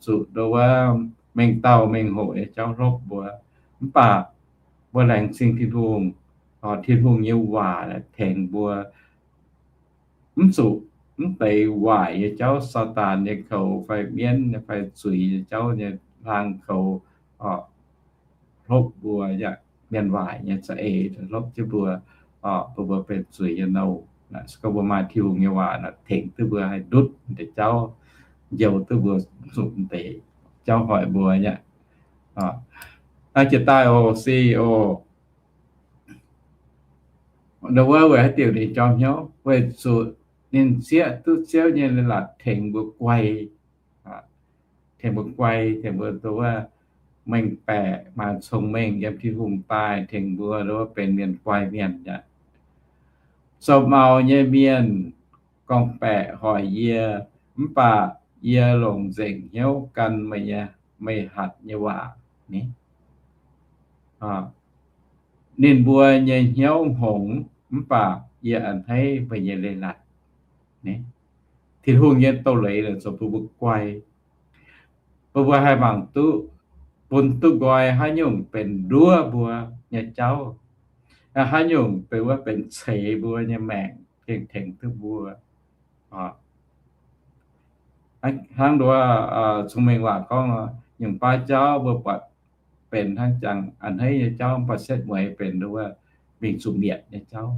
zuqc ndau wuov mengh dauh mengh hoc nyei jauv hlopv mbuo. Mv baac mbuo laengz zingh Tin-Hungh, Tin-Hungh nyei waac tengx mbuo mv zuqc mv deix waaic nyei jauv, Saadaan nyei koux fai mienv fai zuiz nyei jauv nyei hlaang koux hlopv mbuo, yaac mienh waaic nyei za'eix hlopv jienv mbuo, bun mbuo benx zuiz nyei nouh. Se gorngv mbuo maaih Tin-Hungh nyei waac tengx duqv mbuo haih ndutv deix jauv, njoux duqv mbuo zuqc deix jauv hoic mbuo aqv. Naaiv jiex daaih oc, se oc, ndau wuov weic haaix diuc ninh jorm hnyouv? Weic zuqc ninh zieqv duqv Ziouv nyei leiz-latc tengx mbuo guai, tengx mbuo guai, tengx mbuo ndau wuov mengh baeqc, maaih cong-mengh yiem Tin-Hungh daaih, tengx mbuo ndau wuov benx mienh guai mienh aqv. Zoux maux nyei mienh gorngv-baeqc hoic yie, mv baac yie longc nzengc hnyouv gan meih nyei, meih hatc nyei waac. Ninh mbuo nyei hnyouv hngongx, mv baac yie a'hneiv meih nyei leiz-latc. Tin-Hungh nyei doz-leiz zoux bun mbuo guai, bun mbuo haih mangc duqv, bun duqv nqoi haaix nyungc benx nduov mbuo nyei jauv, haaix nyungc benx wuov benx ceix mbuo nyei maengc, gengh tengx duqv mbuo. Hnangv nduov cong-mengh waac gorngv, nyungc baav jauv mbuo buatc benx hnangv jangx a'hneiv nyei jauv, mv baac setv mueiz benx nduov mingh zuqc mietc nyei jauv.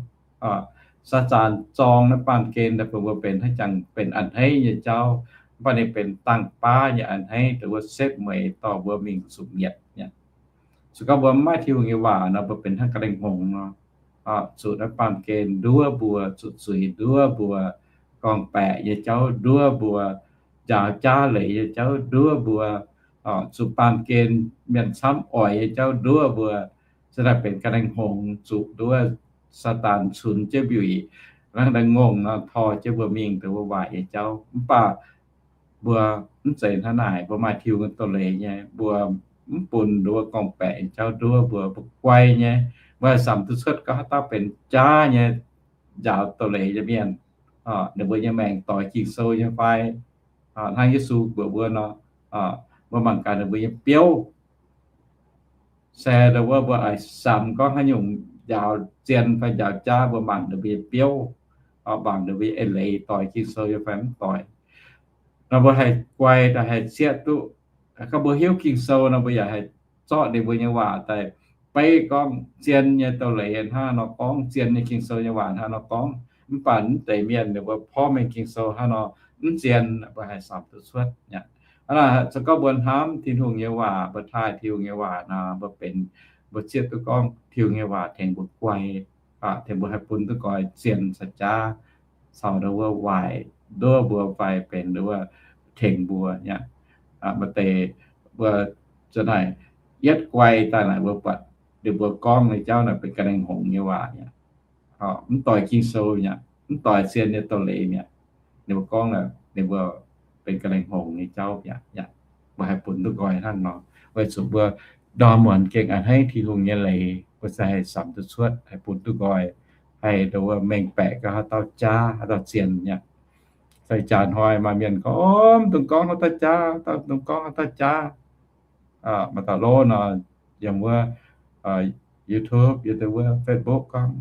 Saadaan zorng naaiv baamh gen daaih bun mbuo benx hnangv jangx benx a'hneiv nyei jauv, mv baac ninh benx dangh baav nyei a'hneiv, dongh wuov setv mueiz dorh mbuo mingh zuqc mietc nyei. Se gorngv mbuo mv maaih Tin-Hungh nyei waac nor, mbuo benx hnangv ga'naaiv hngongx nor, zuqc naaiv baamh gen nduov mbuo, zuqc zuiz nduov mbuo, gorngv-baeqc nyei jauv nduov mbuo, njaaux jaav leiz nyei jauv nduov mbuo, zuqc baamh gen mienh camv oix nyei jauv nduov mbuo, se daaih benx ga'naaiv hngongx zuqc nduov Saadaan cunx jienv mbiuic, hnangv naaiv ngongh nor tor jienv mbuo mingh dongh wuov waaic nyei jauv. Mv baac mbuo mv zeiz hnangv naaic, mbuo maaih Tin-Hungh doz-leiz nyei, mbuo mv bun nduov gorngv-baeqc jauv nduov mbuo, mbuo guai nyei, mbuo haih samx duqv cuotv gorngv haaix dauh benx jaav nyei njaaux doz-leiz nyei mienh, ninh mbuo nyei maengc doix Ging-Sou nyei fai, hnangv Yesu mbuox mbuo nor, mbuo mangc gaax ninh mbuo nyei biouv. Se nduov mbuo oix samx gorngv haaix nyungc njaaux zien fai njaaux jaav, mbuo mangc ninh mbuo nyei biouv, mangc ninh mbuo nyei eix leiz doix Ging-Sou nyei fai mv doix. Nor mbuo haih guai daaih haih zieqv duqv. Gorngv mbuo hiuv Ging-Sou nor mbuo yaac haih zorqv ninh mbuo nyei waac daaih beiv gorngv zien nyei doz-leiz hnangv nor gorngv, zien nyei Ging-Sou nyei waac hnangv nor gorngv. Mv baac mv deix mienh ninh mbuo porv mengh Ging-Sou hnangv nor mv zien, mbuo haih samx duqv cuotv aqv. Hnangv naaic se gorngv mbuo hnamv Tin-Hungh nyei waac, mbuo taaih Tin-Hungh nyei waac nor, mbuo benx, mbuo zieqv duqv gorngv Tin-Hungh nyei waac tengx mbuo guai, tengx mbuo haih bun duqv nqoi zien caux jaav, caux nduov waaic nduov mbuo fai benx nduov tengx mbuo aqv. Maaih deix mbuo za'naaic yietv guai daaih naaic mbuo buatc ninh mbuo gorngv nyei jauv naaic benx ga'naaiv hngongx nyei waac aqv. Mv doix Ging-Sou aqv, mv doix zien nyei doz-leiz aqv. Ninh mbuo gorngv naaic ninh mbuo benx ga'naaiv hngongx nyei jauv aqv. Mbuo haih bun duqv nqoi hnangv nor, weic zuqc mbuo ndorm muonz gengh a'hneiv Tin-Hungh nyei leiz, mbuo se haih samx duqv cuotv, haih bun duqv nqoi, haih nduov mengh baeqc gorngv haaix dauh jaav, haaix dauh zien aqv. Sai jaax hnoi maaih mienh gorngv, mv dungx gorngv haaix dauh jaav, mv dungx gorngv haaix dauh jaav. Maaih dauh lov nor, yiem wuov YouTube, yiem wuov Facebook gorngv,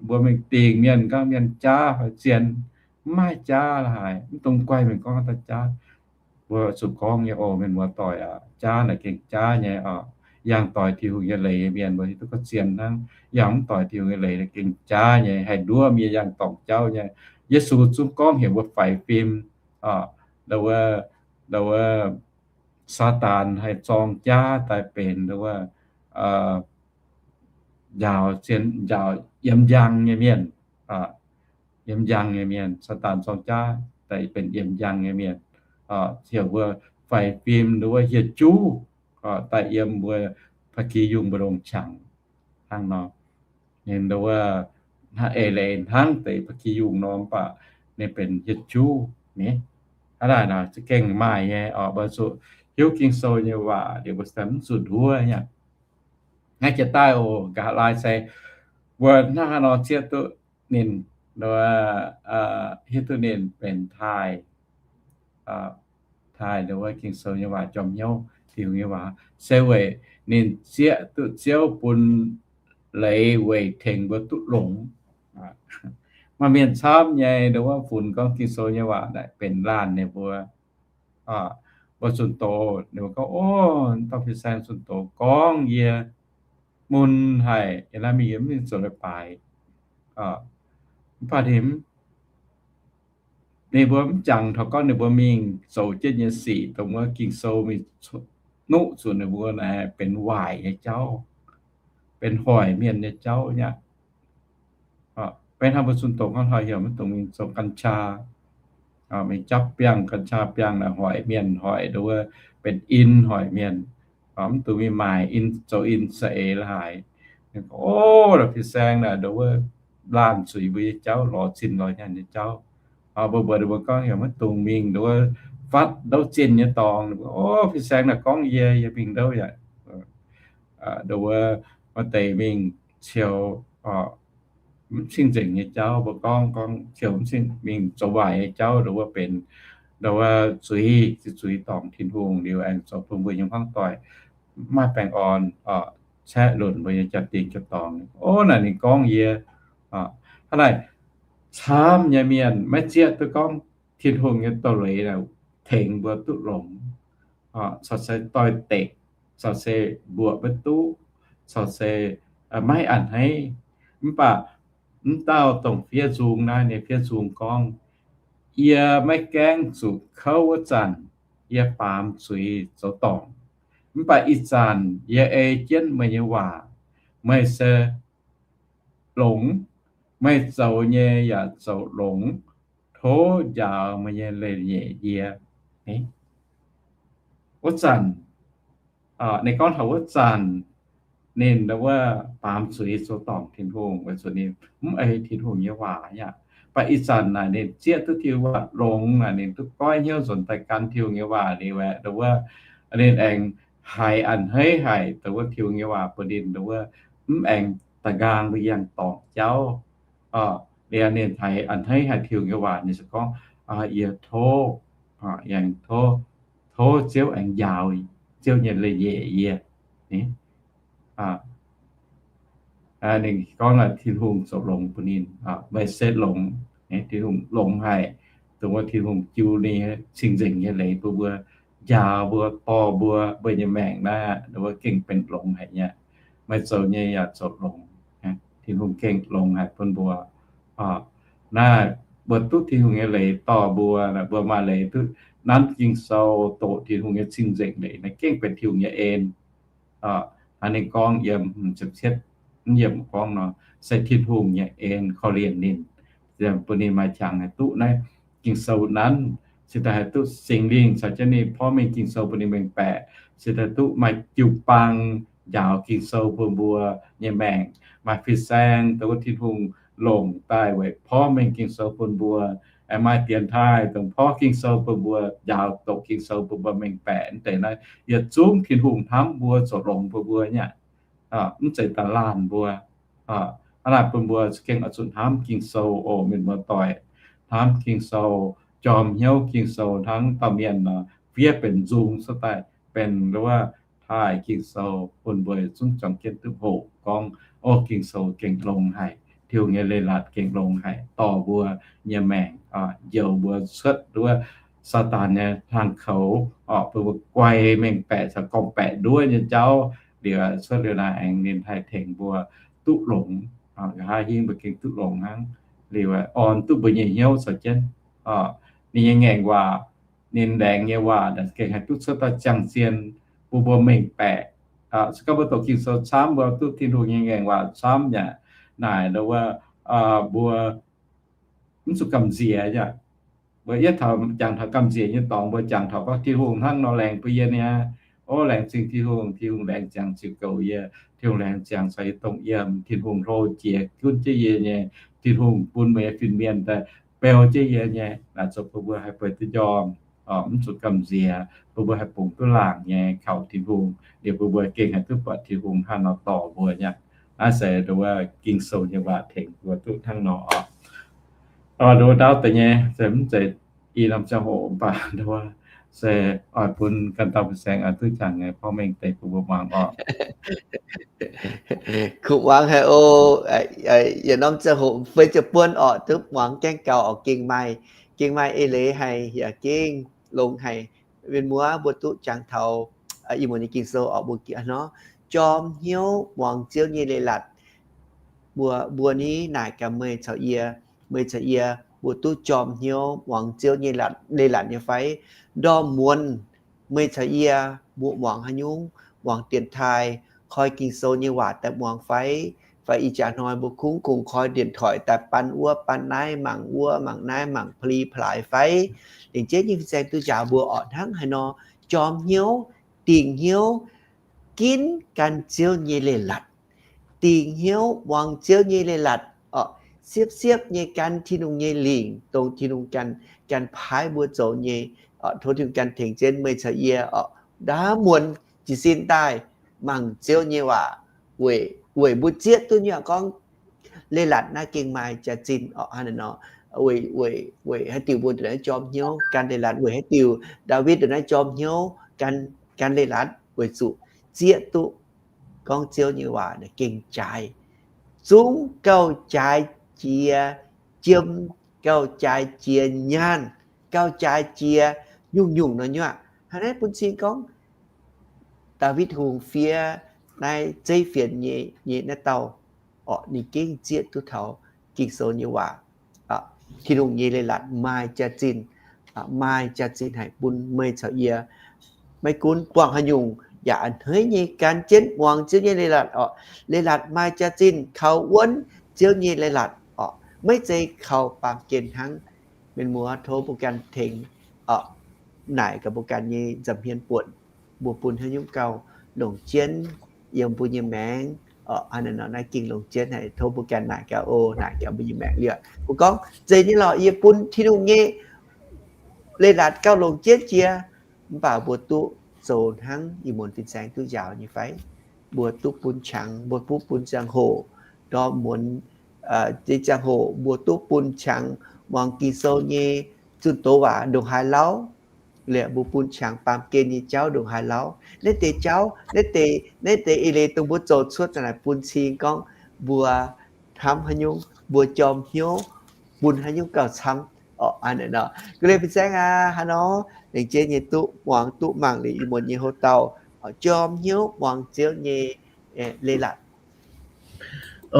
mbuo mingh dingc mienh gorngv mienh jaav fai zien, mv maaih jaav la'haaix, mv dungx guai mienh gorngv haaix dauh jaav. Mbuo zuqc gorngv nyei oc, mienh muoz-doic aac, jaav naaic gengh jaav nyei oc. Yangh doix Tin-Hungh nyei leiz nyei mienh mbuo hiuv duqv gorngv zien hnangv. Yangh mv doix Tin-Hungh nyei leiz naaic gengh jaav nyei, haih nduov mienh yangh dorngc jauv nyei. Yesu zungv gorngv heuc mbuo faix fim, nduov, nduov Saadaan haih zorng jaav daaih benx nduov njaaux, njaaux yiem njang nyei mienh, yiem njang nyei mienh. Saadaan zorng jaav daaih benx yiem njang nyei mienh, heuc mbuo faix fim nduov hieh juv daaih yiem mbuo พระคีรี yungh mbu'ndongx qangx hnangv nor. Ninh nduov hnangv eix leiz hnangv deix พระคีรี yungh nor, mv baac ninh benx hieh juv nyei. Hnangv naaic nor za'gengh maaih nyei oc. Mbuo zuqc hiuv Ging-Sou nyei waac liuz mbuo se mv zuqc nduov nyei. Naaiv jiex daaih oc, nqa'haav laai se mbuo hnangv haaix nor zieqv duqv ninh, hiuv duqv ninh benx taaih, taaih nduov Ging-Sou nyei waac, jorm hnyouv Tin-Hungh nyei waac, se weic ninh zieqv duqv Ziouv bun leiz weic tengx mbuo duqv longx. Maaih mienh camv nyei nduov funx gorngv Ging-Sou nyei waac naaic benx laanh ninh mbuo, mbuo zunh doz ninh mbuo gorngv, O, dauh fin-saeng zunh doz gorngv yie mun haic, yie naaiv mingh yie mv zoux leiz-baaix. Mv baac ninh, ninh mbuo mv jangx taux gorngv ninh mbuo mingh zoux jienv nyei sic dongh wuov Ging-Sou mingh nuqv zuqc ninh mbuo naaic benx waaic nyei jauv, benx hoic mienh nyei jauv nyei. Benx haaix mbuo zunh doz gorngv hnoi heuc maiv dungx mingh zoux กัญชา, mingh japv biangh กัญชา biangh naaic hoic mienh, hoic nduov benx in hoic mienh. Mv dungx mingh maaic in, zoux in saeng-eix la'haaix. O, fin-saeng naaic nduov laanh zuiz mbuo nyei jauv, lorz zinh lorz nyaanh nyei jauv. Mbuo mbuox ninh mbuo gorngv heuc maiv dungx mingh nduov fatv ndouv zinh nyei dorngx. O, fin-saeng naaic gorngv yie, yie mingh ndouv yaac nduov maaih deix mingh ciou mv cing-nzengc nyei jauv. Mbuo gorngv, gorngv ciou mv cing, mingh zoux waaic nyei jauv, nduov benx nduov zuiz, zuiz dorngc Tin-Hungh liuz aengx zoux bun mbuo nyei hmuangv doic maiv baengh orn, caeqv lunc mbuo nyei jaa-dingh jaa-dorngx. O, naaic ninh gorngv yie. Hnangv naaic, camv nyei mienh maiv zieqv duqv gorngv Tin-Hungh nyei doz-leiz naaic tengx mbuo duqv longx, corc se doix-dekc, corc se mbuoqc maiv duqv, corc se maiv a'hneiv. Mv baac mv dauh dongh fiev nzung naaiv, ninh fiev nzung gorngv, Yie maiv gaengh zuqc kouv wuov zanc, yie baamz zuiz zoux dorngc. Mv baac ih zanc yie ei jienv meih nyei waac, meih se longx, meih zoux nyei yaac zoux longx, tov njaaux meih nyei leiz-nyeic yie. Wuov zanc, ninh gorngv taux wuov zanc ninh wuov baamz zuiz zoux dorngc Tin-Hungh weic zuqc ninh mv ei Tin-Hungh nyei waac aqv. Mv baac ih zanc naaic ninh zieqv duqv Tin-Hungh waac longx naaic, ninh duqv goiv hnyouv nzuonx daaih gan Tin-Hungh nyei waac liuz aeqv, wuov ninh aengx haiz a'hneiv haic dongh wuov Tin-Hungh nyei waac bun ninh, dongh wuov mv aengx da'nqaang mbuo yangh dorngc jauv. Liuz ninh haiz a'hneiv haic Tin-Hungh nyei waac, ninh se gorngv, Yie tov, aengx tov, tov Ziouv aengx njaaux Ziouv nyei leiz-nyeic yie. Ninh gorngv naaic Tin-Hungh zoux longx bun ninh, meih se longx, Tin-Hungh longx haic, dongh wuov Tin-Hungh jiu ninh cing-nzengc nyei leiz bun mbuo, njaaux mbuo, dorh mbuo, mbuo nyei maengc naaiv, dongh wuov gengh benx longx haic nyei. Meih zoux nyei yaac zoux longx. Tin-Hungh gengh longx haic bun mbuo. Naaiv mbuo duqv Tin-Hungh nyei leiz dorh mbuo, mbuo maaih leiz duqv nanv Ging-Sou, doqc Tin-Hungh nyei cing-nzengc leiz, naaiv gengh benx Tin-Hungh nyei en. Hnangv ninh gorngv yiem ziepc cietv yiemc gorngv nor, se Tin-Hungh nyei en korv-lienh ninh, bun ninh maaih qangx haih duqv naaiv Ging-Sou nanv, cingx daaih haih duqv Singx Lingh caux jienv ninh porv mengh Ging-Sou bun ninh mengh baeqc, cingx daaih duqv maaih jiu-baang njaaux Ging-Sou bun mbuo nyei maengc, maaih fin-saeng dongh wuov Tin-Hungh longc daaih weic porv mengh Ging-Sou bun mbuo, aengx maaih dienx taaih dongh porv Ging-Sou bun mbuo, njaaux doqc Ging-Sou bun mbuo mengh baeqc. Mv deix naaiv yietc zungv Tin-Hungh hnamv mbuo, zoux longx bun mbuo nyei aqv. Mv zeiz da'laanh mbuo. Hnangv naaic bun mbuo za'gengh oix zuqc hnamv Ging-Sou oc, mienh muoz-doic. Hnamv Ging-Sou, jorm hnyouv Ging-Sou hnangv dauh mienh nor, fiev benx nzung cuotv daaih, benx wuov taaih Ging-Sou bun mbuo zungv juangc jienv duqv hoqc gorngv, o, Ging-Sou gengh longx haic, Tin-Hungh nyei leiz-latc gengh longx haic, dorh mbuo nyei maengc, njoux mbuo cuotv wuov Saadaan nyei hlang koux, bun mbuo guai mengh baeqc caux gorngv-baeqc nduov nyei jauv. Liuz cuotv liuz naaic aengx ninh haih tengx mbuo duqv longx, nqa'haav hingv mbuo gengh duqv longx hnangv. Liuz orn duqv mbuo nyei hnyouv caux jienv ninh nyei ngaengc waac, ninh laengz nyei waac gengh haih duqv cuotv daaih ziangh zien bun mbuo mengh baeqc. Se gorngv mbuo doqc Ging-Sou camv, mbuo duqv Tin-Hungh nyei ngaengc waac camv yaac naaic wuov, mbuo mv zuqc gamh nziex aqv. Mbuo yietv taux jangx taux gamh nziex nyei dorngx, mbuo jangx taux gorngv Tin-Hungh hnangv nor laengz bun yie niaa. O, laengz zingh Tin-Hungh, Tin-Hungh laengz ziangx ziux goux yie, Tin-Hungh laengz ziangx caux yie dongh yiem, Tin-Hungh hlo jiex gunv jienv yie nyei, Tin-Hungh bun meih nyei fin-mienh daaih beu jienv yie nyei. Naaic zoux bun mbuo haih bueix duqv njormh, mv zuqc gamh nziex, bun mbuo haih bungx duqv laangc nyei kaux Tin-Hungh, liuz bun mbuo gengh haih duqv buatc Tin-Hungh hnangv nor dorh mbuo nyei aqv. Naaiv se nduov Ging-Sou nyei waac tengx mbuo duqv hnangv nor oc. Nduov ndaauv deix nyei, se mv zeiz i norm ziangh hoc mv baac nduov se oix bun ganh dauh fin-saeng oix duqv jangx nyei porv mengh deix bun mbuo muangx oc. Kuv muangx haic oc. Yietc norm ziangh hoc feix ziepc buonc orqc, duqv muangx gaengh gauh oc. Gengh maaih, gengh maaih eix leiz haic yaac gengh longx haic. Mienh muoz mbuo duqv jangx taux ih muonz nyei Ging-Sou oc, mbuo nor, jorm hnyouv muangx Ziouv nyei leiz-latc. Mbuo, mbuo ni naaic gaax meih caux yie, meih caux yie mbuo duqv jorm hnyouv muangx Ziouv nyei leiz-latc nyei fai? Ndorm muonz meih caux yie mbuo muangx haaix nyungc? Muangx dienx taaih, koi Ging-Sou nyei waac daaih muangx fai? Fai ih jaax hnoi mbuo kungx kungx koi điện thoại daaih baan wuov baan naaiv, mangc wuov mangc naaiv, mangc pa'li pa'laaix fai? Lengc jeiv nyei fin-saeng duqv njaaux mbuo orqc hnangv haaix nor jorm hnyouv, dingc hnyouv ginv gan Ziouv nyei leiz-latc. Dingc hnyouv muangx Ziouv nyei leiz-latc orqc, siepv-siepv nyei gan Tin-Hungh nyei lingc, dongh Tin-Hungh ganh, ganh paaiv mbuo zoux nyei. Tov Tin-Hungh ganh tengx jienv meih caux yie orqc, ndaamv muonz jiez sin daaih mangc Ziouv nyei waac, weic, weic mbuo zieqv duqv nyei gorngv leiz-latc naaiv gengh maaih jaax-zinh orqc. Hnangv naaiv nor, weic, weic, weic haaix diuc mbuo ndongc naaiv jorm hnyouv gan leiz-latc, weic haaix diuc Ndaawitv ndongc naaiv jorm hnyouv gan, gan leiz-latc, weic zuqc zieqv duqv gorngv Ziouv nyei waac gengh jaaix, zungv gauh jaaix jiex jiem, gauh jaaix jiex nyaanh, gauh jaaix jiex nyungc-nyungc nor nyuoqc. Hnangv naaiv bun cing gorngv Ndaawitv Hungh fiev naaiv zeiv fienx nyei, nyei naaiv dauh orqc, ninh gengh zieqv duqv taux Ging-Sou nyei waac. Tin-Hungh nyei leiz-latc maaih jaax-zinh, maaih jaax-zinh haic bun meih caux yie. Maiv gunv buangh haaix nyungc yaac a'hneiv nyei gan jienv muangx Ziouv nyei leiz-latc orqc. Leiz-latc maaih jaax-zinh kaux wuonv Ziouv nyei leiz-latc orqc, maiv zeiz kaux baamh gen hnangv. Mienh muoz, tov mbuo ganh tengx naaic gaax mbuo ganh nyei nza'hmien buonc, mbuo bun haaix nyungc gauh longc jienv yiem mbuo nyei maengc orqc. Hnangv naaiv nor naaiv gengh longc jienv haic. Tov mbuo ganh naaic gaax oc, naaic gaax mbuo nyei maengc liuz mbuo gorngv, Zeiz nyei lorqc, yie bun Tin-Hungh nyei leiz-latc gauh longc jienv jiex. Mv baac mbuo duqv zoux hnangv ih muonz fin-saeng duqv njaaux nyei fai? Mbuo duqv bun qangx, mbuo duqv bun ziangh hoc ndorm muonz, ziangh hoc mbuo duqv bun qangx muangx Ging-Sou nyei zunh doz waac ndongc haaix lauv, liemh mbuo bun qangx baamh gen nyei jauv ndongc haaix lauv. Naaiv deix jauv, naaiv deix, naaiv deix eix leiz dongh mbuo zoux cuotv daaih naaic bun cing gorngv mbuo hnamv haaix nyungc, mbuo jorm hnyouv bun haaix nyungc gauh camv. Gu leiz fin-saeng aac, hnangv nor, laengz jienv nyei duqv muangx duqv mangc liuz ih muonz nyei hlo dauh jorm hnyouv muangx Ziouv nyei leiz-latc.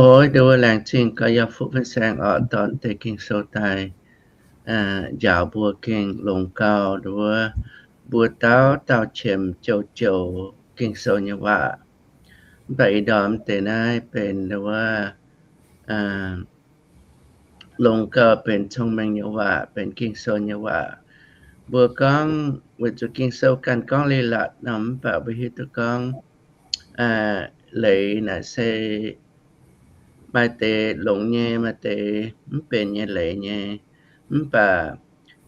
Oix ndau wuov laengz zingh gaax yaac fuqv fin-saeng oc, dorh deix Ging-Sou daaih njaaux mbuo gengh longx gauh ndau wuov mbuo dauh dauh qiemx jouh jouh Ging-Sou nyei waac. Mv baac ih ndorm deix naaiv benx ndau wuov longx gauh benx cong-mengh nyei waac, benx Ging-Sou nyei waac. Mbuo gorngv weic zuqc Ging-Sou ganh gorngv leiz-latc nor, mv baac mbuo hiuv duqv gorngv leiz naaic se maaih deix longx nyei, maaih deix mv benx nyei leiz nyei. Mv baac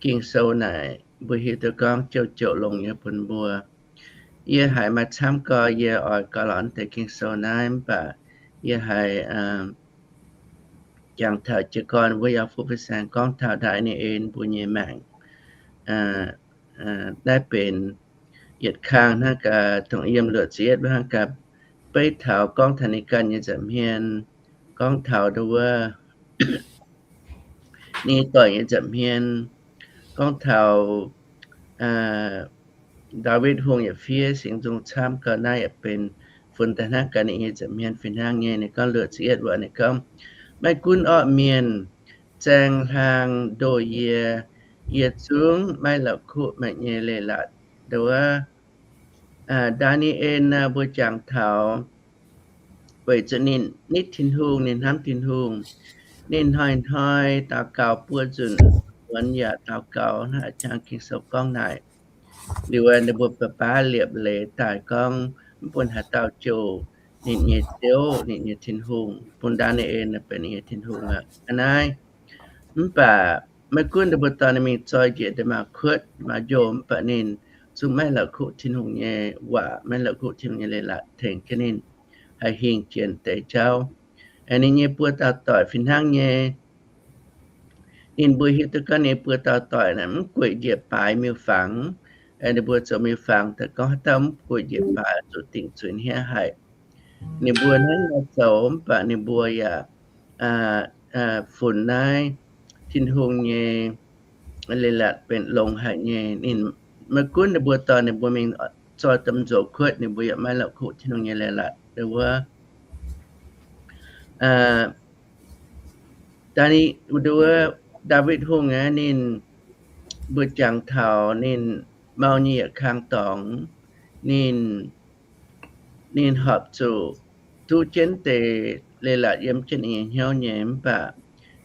Ging-Sou naaic mbuo hiuv duqv gorngv jouh jouh longx nyei bun mbuo. Yie haiz maaih camv gorx, yie oix gauh lorz deix Ging-Sou naaiv, mv baac yie haiz jangx taux jiez gorn wuov yaac fuqv fin-saeng gorngv taux ndaaih ninh en mbuo nyei maengc. Naaiv benx yietc kang hnangv gaax, dongh yiem luoqc ziepc yietv hnangv gaax, beiv taux gorngv taux ninh ganh nyei nza'hmien, gorngv taux ndau wuov ninh doic nyei nza'hmien, gorngv taux Ndaawitv Hungh yaac fiev singx nzung camv gauh. Naaiv yaac benx funx daaih hnangv gaax ninh nyei nza'hmien fih hnangv nyei. Ninh gorngv luoqc ziepc yietv waac, ninh gorngv, maiv gunv orqv mienh zaeng hlang ndoh yie, yie zungv maiv la'kuqv meih nyei leiz-latc. Ndau wuov Ndaa^ni^en mbuo jangx taux weic zuqc ninh nitv Tin-Hungh, ninh hnamv Tin-Hungh. Ninh hnoi-hnoi daux gaux buo nzunc, muonz yaac daux gaux hnangv a'jang Ging-Sou gorngv naaic. Liuz ninh mbuo baav baav liepc leiz daaih gorngv mv bun haaix dauh jouh ninh nyei Ziouv, ninh nyei Tin-Hungh, bun Ndaa^ni^en benx ninh nyei Tin-Hungh aqv. Aa naaiv, mv baac maiv gunv ninh mbuo dorh ninh mingh zoi njiec ndeic-maauh kuotv, maaih njoh, mv baac ninh zungv maiv la'kuqv Tin-Hungh nyei waac, maiv la'kuqv Tin-Hungh nyei leiz-latc tengx jienv ninh haih hingh jiex deix jauv. Ninh nyei buo dauh doic fih hnangv nyei. Ninh mbuo hiuv duqv gorngv ninh buo dauh doic naaic mv gueic njiec baaix miuc-fangx. Ninh mbuo zoux miuc-fangx daaih gorngv haaix dauh mv gueic njiec baaix zuqc dingc zuiz hniev haic. Ninh mbuo hnangv nor zoux mv baac ninh mbuo yaac funx naaiv Tin-Hungh nyei leiz-latc benx longx haic nyei. Ninh maiv gunv ninh mbuo dorh ninh mbuo mingh zoi domh nzox kuotv, ninh mbuo yaac maiv la'kuqv Tin-Hungh nyei leiz-latc. Wuov, Ndaa^ni, wuov Ndaawitv Hungh aqv, ninh mbuo jangx taux ninh mau nyei yietc kang dorngx, ninh, ninh horpc zuqc duqv jienv deix leiz-latc yiem jienv ninh nyei hnyouv nyei, mv baac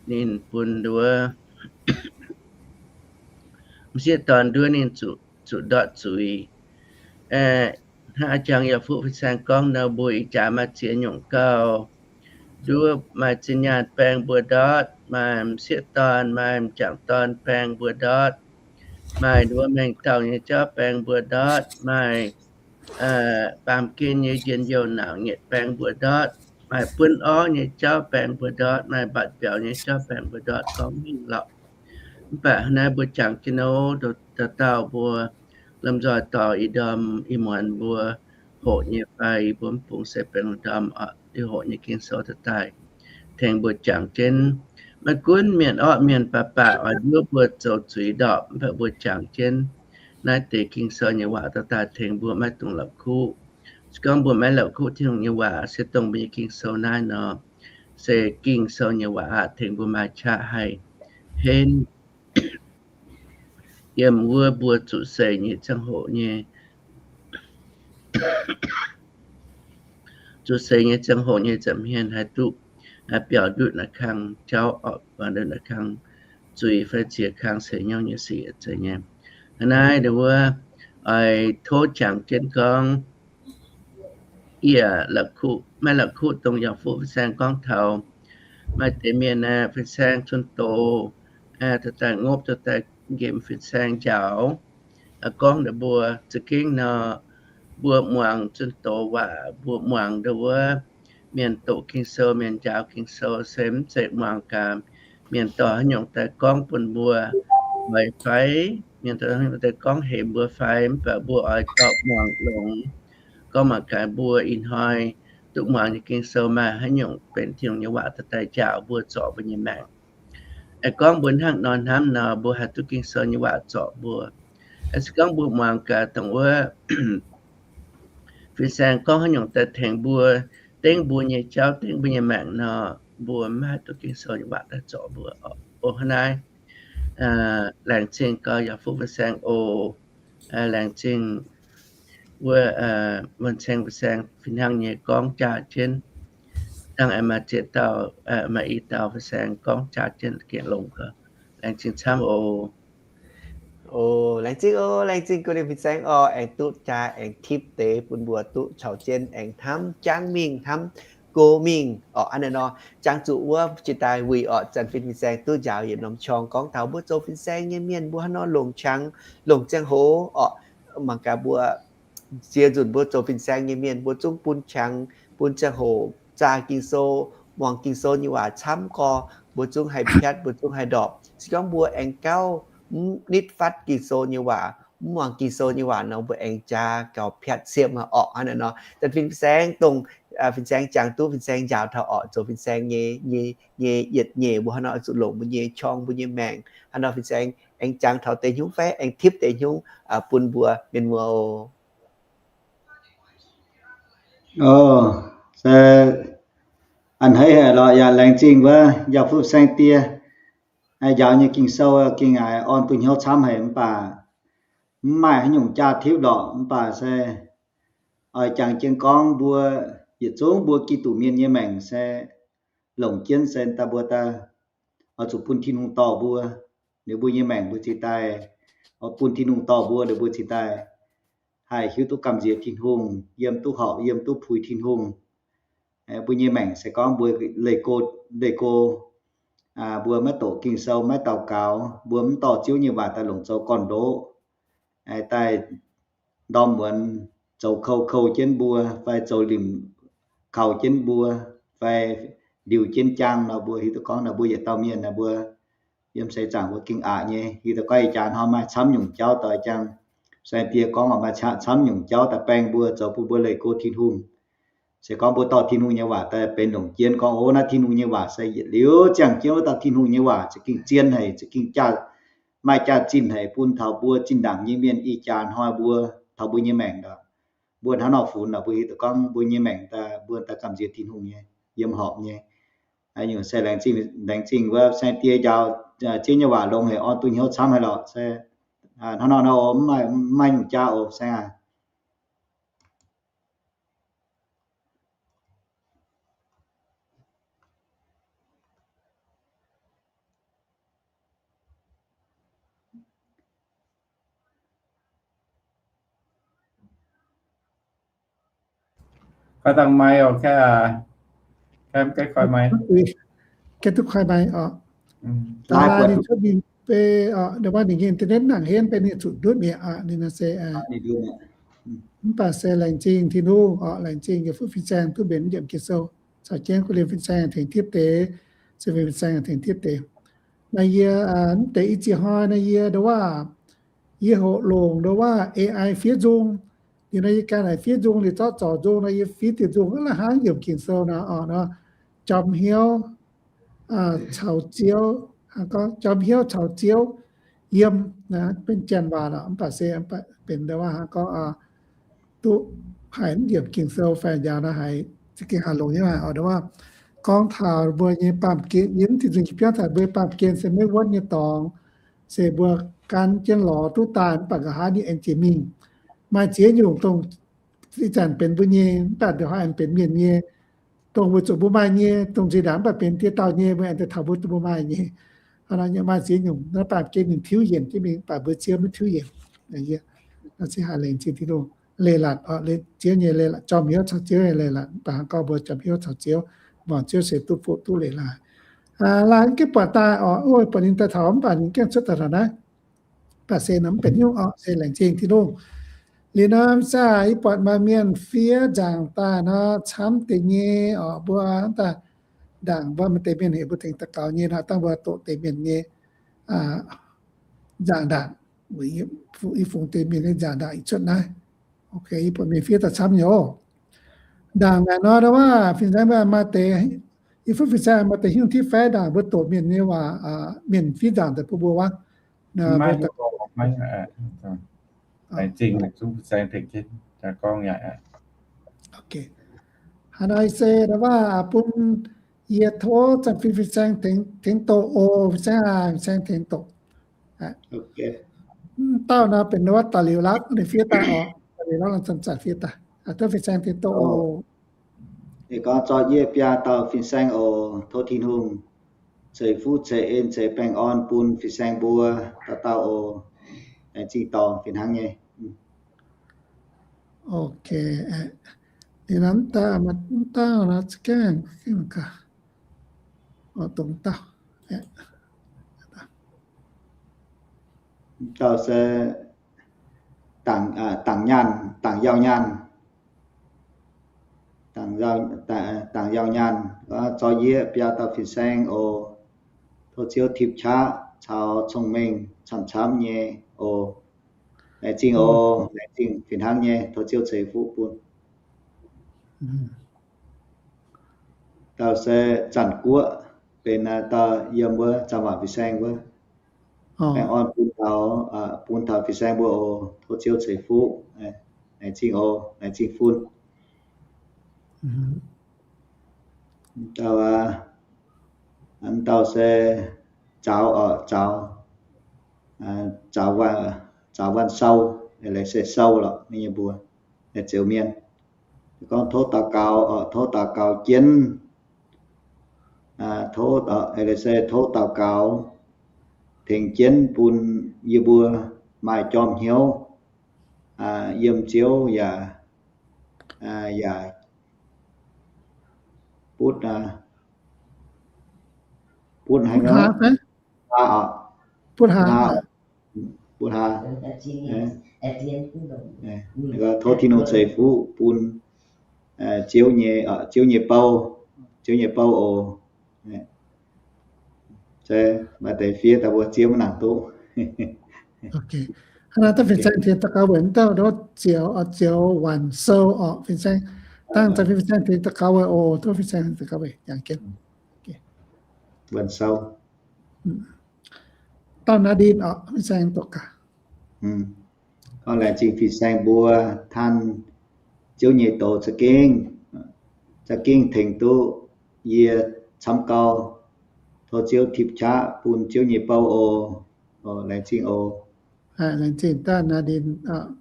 ninh bun nduov m'sieqv dorn nduov ninh zuqc, zuqc ndortv zuiz. Hnangv a'jang yaac fuqv fin-saeng gorngv nor, mbuo ih jaax maaih ziex nyungc gauh. Nduov maaih zinh nyaanh baeng mbuo ndortv, maaih m'sieqv dorn, maaih m'jangc dorn baeng mbuo ndortv, maaih nduov mengh dauh nyei jauv baeng mbuo ndortv, maaih baamh gen nyei njien-youh nauc nyetc baeng mbuo ndortv, maaih buonv orv nyei jauv baeng mbuo ndortv, maaih mbatc biaux nyei jauv baeng mbuo ndortv, gorngv mingh lorqc. Mv baac hnangv naaiv mbuo jangx jienv nor, dauh dauh mbuo lomh nzoih dorh ih ndorm ih muonz mbuo hoqc nyei fai mbuo mv bungx se benx lungh ndorm oc, hoqc nyei Ging-Sou daaih tengx mbuo jangx jienv. Maiv gunv mienh orqv mienh baac baac oix nduov mbuo zoux zuiz ndorpc, mv baac mbuo jangx jienv naaiv deix Ging-Sou nyei waac daaih tengx mbuo maiv dungx la'kuqv. Se gorngv mbuo maiv la'kuqv Tin-Hungh nyei waac, se dongh mbuo nyei Ging-Sou naaiv nor, se Ging-Sou nyei waac aqv, tengx mbuo maaih qaqv haih henv yiem wuov mbuo zuqc seix nyei ziangh hoc nyei, zuqc seix nyei ziangh hoc nyei nza'hmien haih duqv, haih biaux ndutv naaiv kang jauv, biaux ndutv naaiv kang zuiz fai ziex kang seix hnyouv nyei sic zeiz nyei. Hnangv naaiv wuov, oix tov jangx jienv gorngv, yie maiv la'kuqv dongh yaac fuqv fin-saeng gorngv taux maaih deix mienh aeqv, fin-saeng cun-doz, daaih ngopv, daaih nqemh fin-saeng njaaux, gorngv ninh mbuo za'gengh nor, mbuo muangx zunh doz waac, mbuo muangx ndau wuov mienh doqc Ging-Sou, mienh njaaux Ging-Sou, se mv zeiz muangx gaax mienh dorh haaix nyungc daaih gorngv bun mbuo oix fai, mienh dorh haaix nyungc daaih gorngv hemx mbuo fai, mv baac mbuo oix dorh muangx longx. Gorngv mangc gaax mbuo ih hnoi duqv muangx nyei Ging-Sou maaih haaix nyungc benx Tin-Hungh nyei waac daaih njaaux mbuo, zorc mbuo nyei maengc. Aengx gorngv mbuo hnangv nor hnamv nor, mbuo haih duqv Ging-Sou nyei waac zorc mbuo. Se gorngv mbuo muangx gaax dongh wuov fin-saeng gorngv haaix nyungc daaih tengx mbuo, dengv mbuo nyei jauv, dengv mbuo nyei maengc nor, mbuo mv haih duqv Ging-Sou nyei waac daaih zorc mbuo. O hnangv naaiv, laengz zingh gau yaac fuqv fin-saeng oc. Laengz zingh wuov, fin-saeng, fin-saeng fih hnangv nyei gorngv jaa jienv. Dangh aengx maaih ziex dauh, maaih i dauh fin-saeng gorngv jaa jienv gengh longx gau. Laengz zingh camv oc. O, laengz zingh oc, laengz zingh gux liuz fin-saeng oc, aengx duqv jaa aengx tipv deix bun mbuo duqv caux jienv aengx hnamv jangv mingh, hnamv go mingh oc. Hnangv naaiv nor, jangx zuqc wuov jiex daaih wuic oc, zanc fin fin-saeng duqv njaaux yietc norm qorng gorngv taux mbuo zoux fin-saeng nyei mienh mbuo hnangv nor longc qangx, longc ziangh hoc oc. Mangc gaax mbuo ziex nzunc mbuo zoux fin-saeng nyei mienh mbuo zungv bun qangx, bun ziangh hoc zaah Ging-Sou, muangx Ging-Sou nyei waac camv gorx, mbuo zungv haih piatv, mbuo zungv haih ndorpc. Se gorngv mbuo aengx gauh mv nitv fatv Ging-Sou nyei waac, mv muangx Ging-Sou nyei waac nor, mbuo aengx jaa gauh piatv siepv oc. Hnangv naaiv nor, zanc fin fin-saeng dongh fin-saeng jangx duqv fin-saeng njaaux taux oc, zoux fin-saeng nyei, nyei, nyei yietc nyeic mbuo hnangv nor oix zuqc longc mbuo nyei qorng, mbuo nyei maengc. Hnangv nor fin-saeng aengx jangx taux deix hnyungv fai aengx tipv deix hnyungv bun mbuo mienh muoz oc. O, se a'hneiv haic lorqc, yaac laengz zingh wuov yaac fuqv saeng die njaaux nyei Ging-Sou gengh haiz orn duqv hnyouv camv haic mv baac mv maaih haaix nyungc jaa tipv lorqc. Mv baac se oix jangx jienv gorngv mbuo yietc zungv mbuo Giduc mienh nyei maengc se longc jienv se daaih mbuo daaih oix zuqc bun Tin-Hungh dorh mbuo, ninh mbuo nyei maengc mbuo cingx daaih, oix bun Tin-Hungh dorh mbuo, ninh mbuo cingx daaih haih hiuv duqv gamh nziex Tin-Hungh, yiem duqv horpc, yiem duqv puix Tin-Hungh. Mbuo nyei maengc se gorngv mbuo leih go, leih go, mbuo maiv doqc Ging-Sou, maiv daux gaux, mbuo mv dorh Ziouv nyei waac daaih longc zoux gorn-ndoqv, daaih ndorm muonz zoux kou kou jienv mbuo, fai zoux limc kaux jienv mbuo, fai ndiux jienv jaang nor, mbuo hiuv duqv gorngv nor mbuo yietc dauh mienh nor mbuo yiem seix zaangc mbuo gengh aqc nyei. Hiuv duqv gorngv ih jaax hnoi maaih camv nyungc jauv daaih jangx, saeng-die gorngv maaih camv nyungc jauv daaih baeng mbuo, zoux bun mbuo leih go Tin-Hungh. Se gorngv mbuo dorh Tin-Hungh nyei waac daaih benx longc jienv gorngv, o, naaiv Tin-Hungh nyei waac se yietc liuz ziangh jienv wuov dauh Tin-Hungh nyei waac za'gengh zien haic, za'gengh jaa, maaih jaax-zinh haic bun taux mbuo zinh ndaangc nyei mienh ih jaax hnoi mbuo taux mbuo nyei maengc nor, mbuo hnangv nor funx nor, mbuo hiuv duqv gorngv mbuo nyei maengc daaih mbuo daaih gamh nziex Tin-Hungh nyei, yiem horpc nyei. Nyungc se laengz zingh, laengz zingh wuov saeng-die njaaux Ziouv nyei waac longx haic, orn duqv hnyouv camv haic lorqc. Se hnangv nor nor, mv maaih nyungc jaa oc, saeng aac. Koi dangh maiv oc, koi maiv. Koi duqv koi maiv oc. Dangh ninh cuotv mingh beiv oc, ndongc wuov ninh nyei internet nangc henv beiv ninh zuqc ndutv mi'aqv. Ninh nor se, mv baac se laengz zingh Tin-Hungh oc, laengz zingh yietc fuqv fin-saeng duqv mbenc yiemc Ging-Sou caux jienv guv liemh fin-saeng tengx tipv deix, se fin-saeng tengx tipv deix. Naaiv yie mv deix i ziex hnoi naaiv yie ndongc wuov, yie hoqc longc ndongc wuov A I fiev nzung. Liuz nor yie ganh haiz fiev nzung liuz zorqv zorc nzung nor yie fiev diuc nzung la'hnangv yiemc Ging-Sou nor oc, nor, jomc hnyouv caux Ziouv, gorngv jomc hnyouv caux Ziouv yiem, benx janx waac lorqc, mv baac se benx ndongc wuov gorngv duqv haiz mv yiemc Ging-Sou fai njaaux nor haiz za'gengh haih longx nyei waac oc. Ndongc wuov gorngv taux mbuo nyei baamh gen, yie mv zingh zingh biauv taux mbuo nyei baamh gen se maiv wuonv nyei dorngx, se mbuo gan jienv lorz duqv daaih mv baac nqa'haav ninh aengx jiex mingh. Maaih ziex nyungc dongh ih zanc benx mbuo nyei, mv baac nqa'haav aengx benx mienh nyei. Dongh weic zuqc mbuo maaih nyei, dongh nziex ndaangc mv baac benx dieh dauh nyei, mbuo aengx daaih taux mbuo duqv mbuo maaih nyei. Hnangv nor maaih ziex nyungc naaiv baamh gen ninh tiuv yienc jienv mingh, mv baac mbuo Ziouv maiv tiuv yienc. Naaiv se haih laengz zingh Tin-Hungh leiz-latc, Ziouv nyei leiz-latc, jomc hnyouv caux Ziouv nyei leiz-latc, mv baac hnangv gorngv mbuo jomc hnyouv caux Ziouv, muangx Ziouv se duqv fuqv duqv leiz-latc. Laanh gengh buatc daaih oc, buatc ninh daaih taux mv baac ninh gengh cuotv daaih taux naaiv. baac se nor mv benx nyungc oc, se laengz zingh Tin-Hungh. Liuz nor, mv baac yie buatc maaih mienh fiev nzaangc daaih nor, camv deix nyei oc, mbuo daaih ndaangc mbuo maaih deix mienh heuc mbuo tengx daux gaux nyei nor, dangh mbuo doqc deix mienh nyei nzaangc ndaangc, i fungx deix mienh nyei nzaangc ndaangc ih cuotv naaiv. Yie buatc mienh fiev daaih camv nyei oc. Ndaangc naaic nor, ndau wuov fin-saeng maaih deix, yie fuqv fin-saeng maaih deix hiuv tipv fai ndaangc mbuo doqc mienh nyei waac, mienh fiev nzaangc daaih bun mbuo wuov. Haaix nor se ndau wuov bun yie tov zanc fin-saeng tengx doqc oc, fin-saeng aac, fin-saeng tengx doqc. Dauh nor benx ndau wuov da'liuz laqv, ninh fiev daaih oc, da'liuz laqv nor zanc-zanc fiev daaih. Tov fin-saeng tengx doqc oc. Ninh gorngv, Zorqv yie biaa dauh fin-saeng oc. Tov Tin-Hungh ceix fuqv ceix en ceix baengh orn bun fin-saeng mbuo dauh dauh oc. Laengz zingh dorh fih hnangv nyei. Ok, liuz nor mv dauh, mv dauh nor za'gengh, dongh dauh, dauh se dangc nyaanh, dangc yauh nyaanh, dangc yauh nyaanh, Zorqv yie biaa dauh fin-saeng oc. Tov Ziouv tipv qaqv caux cong-mengh camv-camv nyei oc. Laengz zingh oc, laengz zingh fih hnangv nyei, tov Ziouv ceix fuqv bun. Dauh se Zanc Guoqv, benx dauh yiem wuov Zanc Waac fin-saeng wuov. Baengh orn bun taux, bun taux fin-saeng mbuo oc. Tov Ziouv ceix fuqv. Laengz zingh oc, laengz zingh fun. Dauh, dauh se Zaaux oc, Zaaux, Zaaux Waanh Sou, laaix se Sou lorqc, ninh nyei mbuox, laaix Zeux Mienh. Gorngv tov daux gaux oc, tov daux gaux jienv, tov, laaix se tov daux gaux tengx jienv bun yie mbuo maaih jorm hnyouv yiem Ziouv yaac, yaac butv, butv haaix, butv haa, butv haa. Tov Tin-Hungh ceix fuqv bun Ziouv nyei, Ziouv nyei bou, Ziouv nyei bou oc. Maaih deix fiev daaih mbuo ziev maiv nangc duqv. Hnangv naaiv daaih fin-saeng tengx daux gaux weic mv dauh, Zeux, Zeux Waanh Sou oc, fin-saeng. Dangh zanc fin-saeng tengx daux gaux weic oc, tov fin-saeng daux gaux weic jangx jienv. Waanh Sou. Dauh Naa Ndin oc, fin-saeng doqc gaax. Gorngv laengz zingh fin-saeng mbuo tanh Ziouv nyei doz za'gengh, za'gengh tengx duqv yie camv gau. Tov Ziouv tipv qaqv bun Ziouv nyei bou oc. Laengz zingh oc. Laengz zingh daaih Naa Ndin,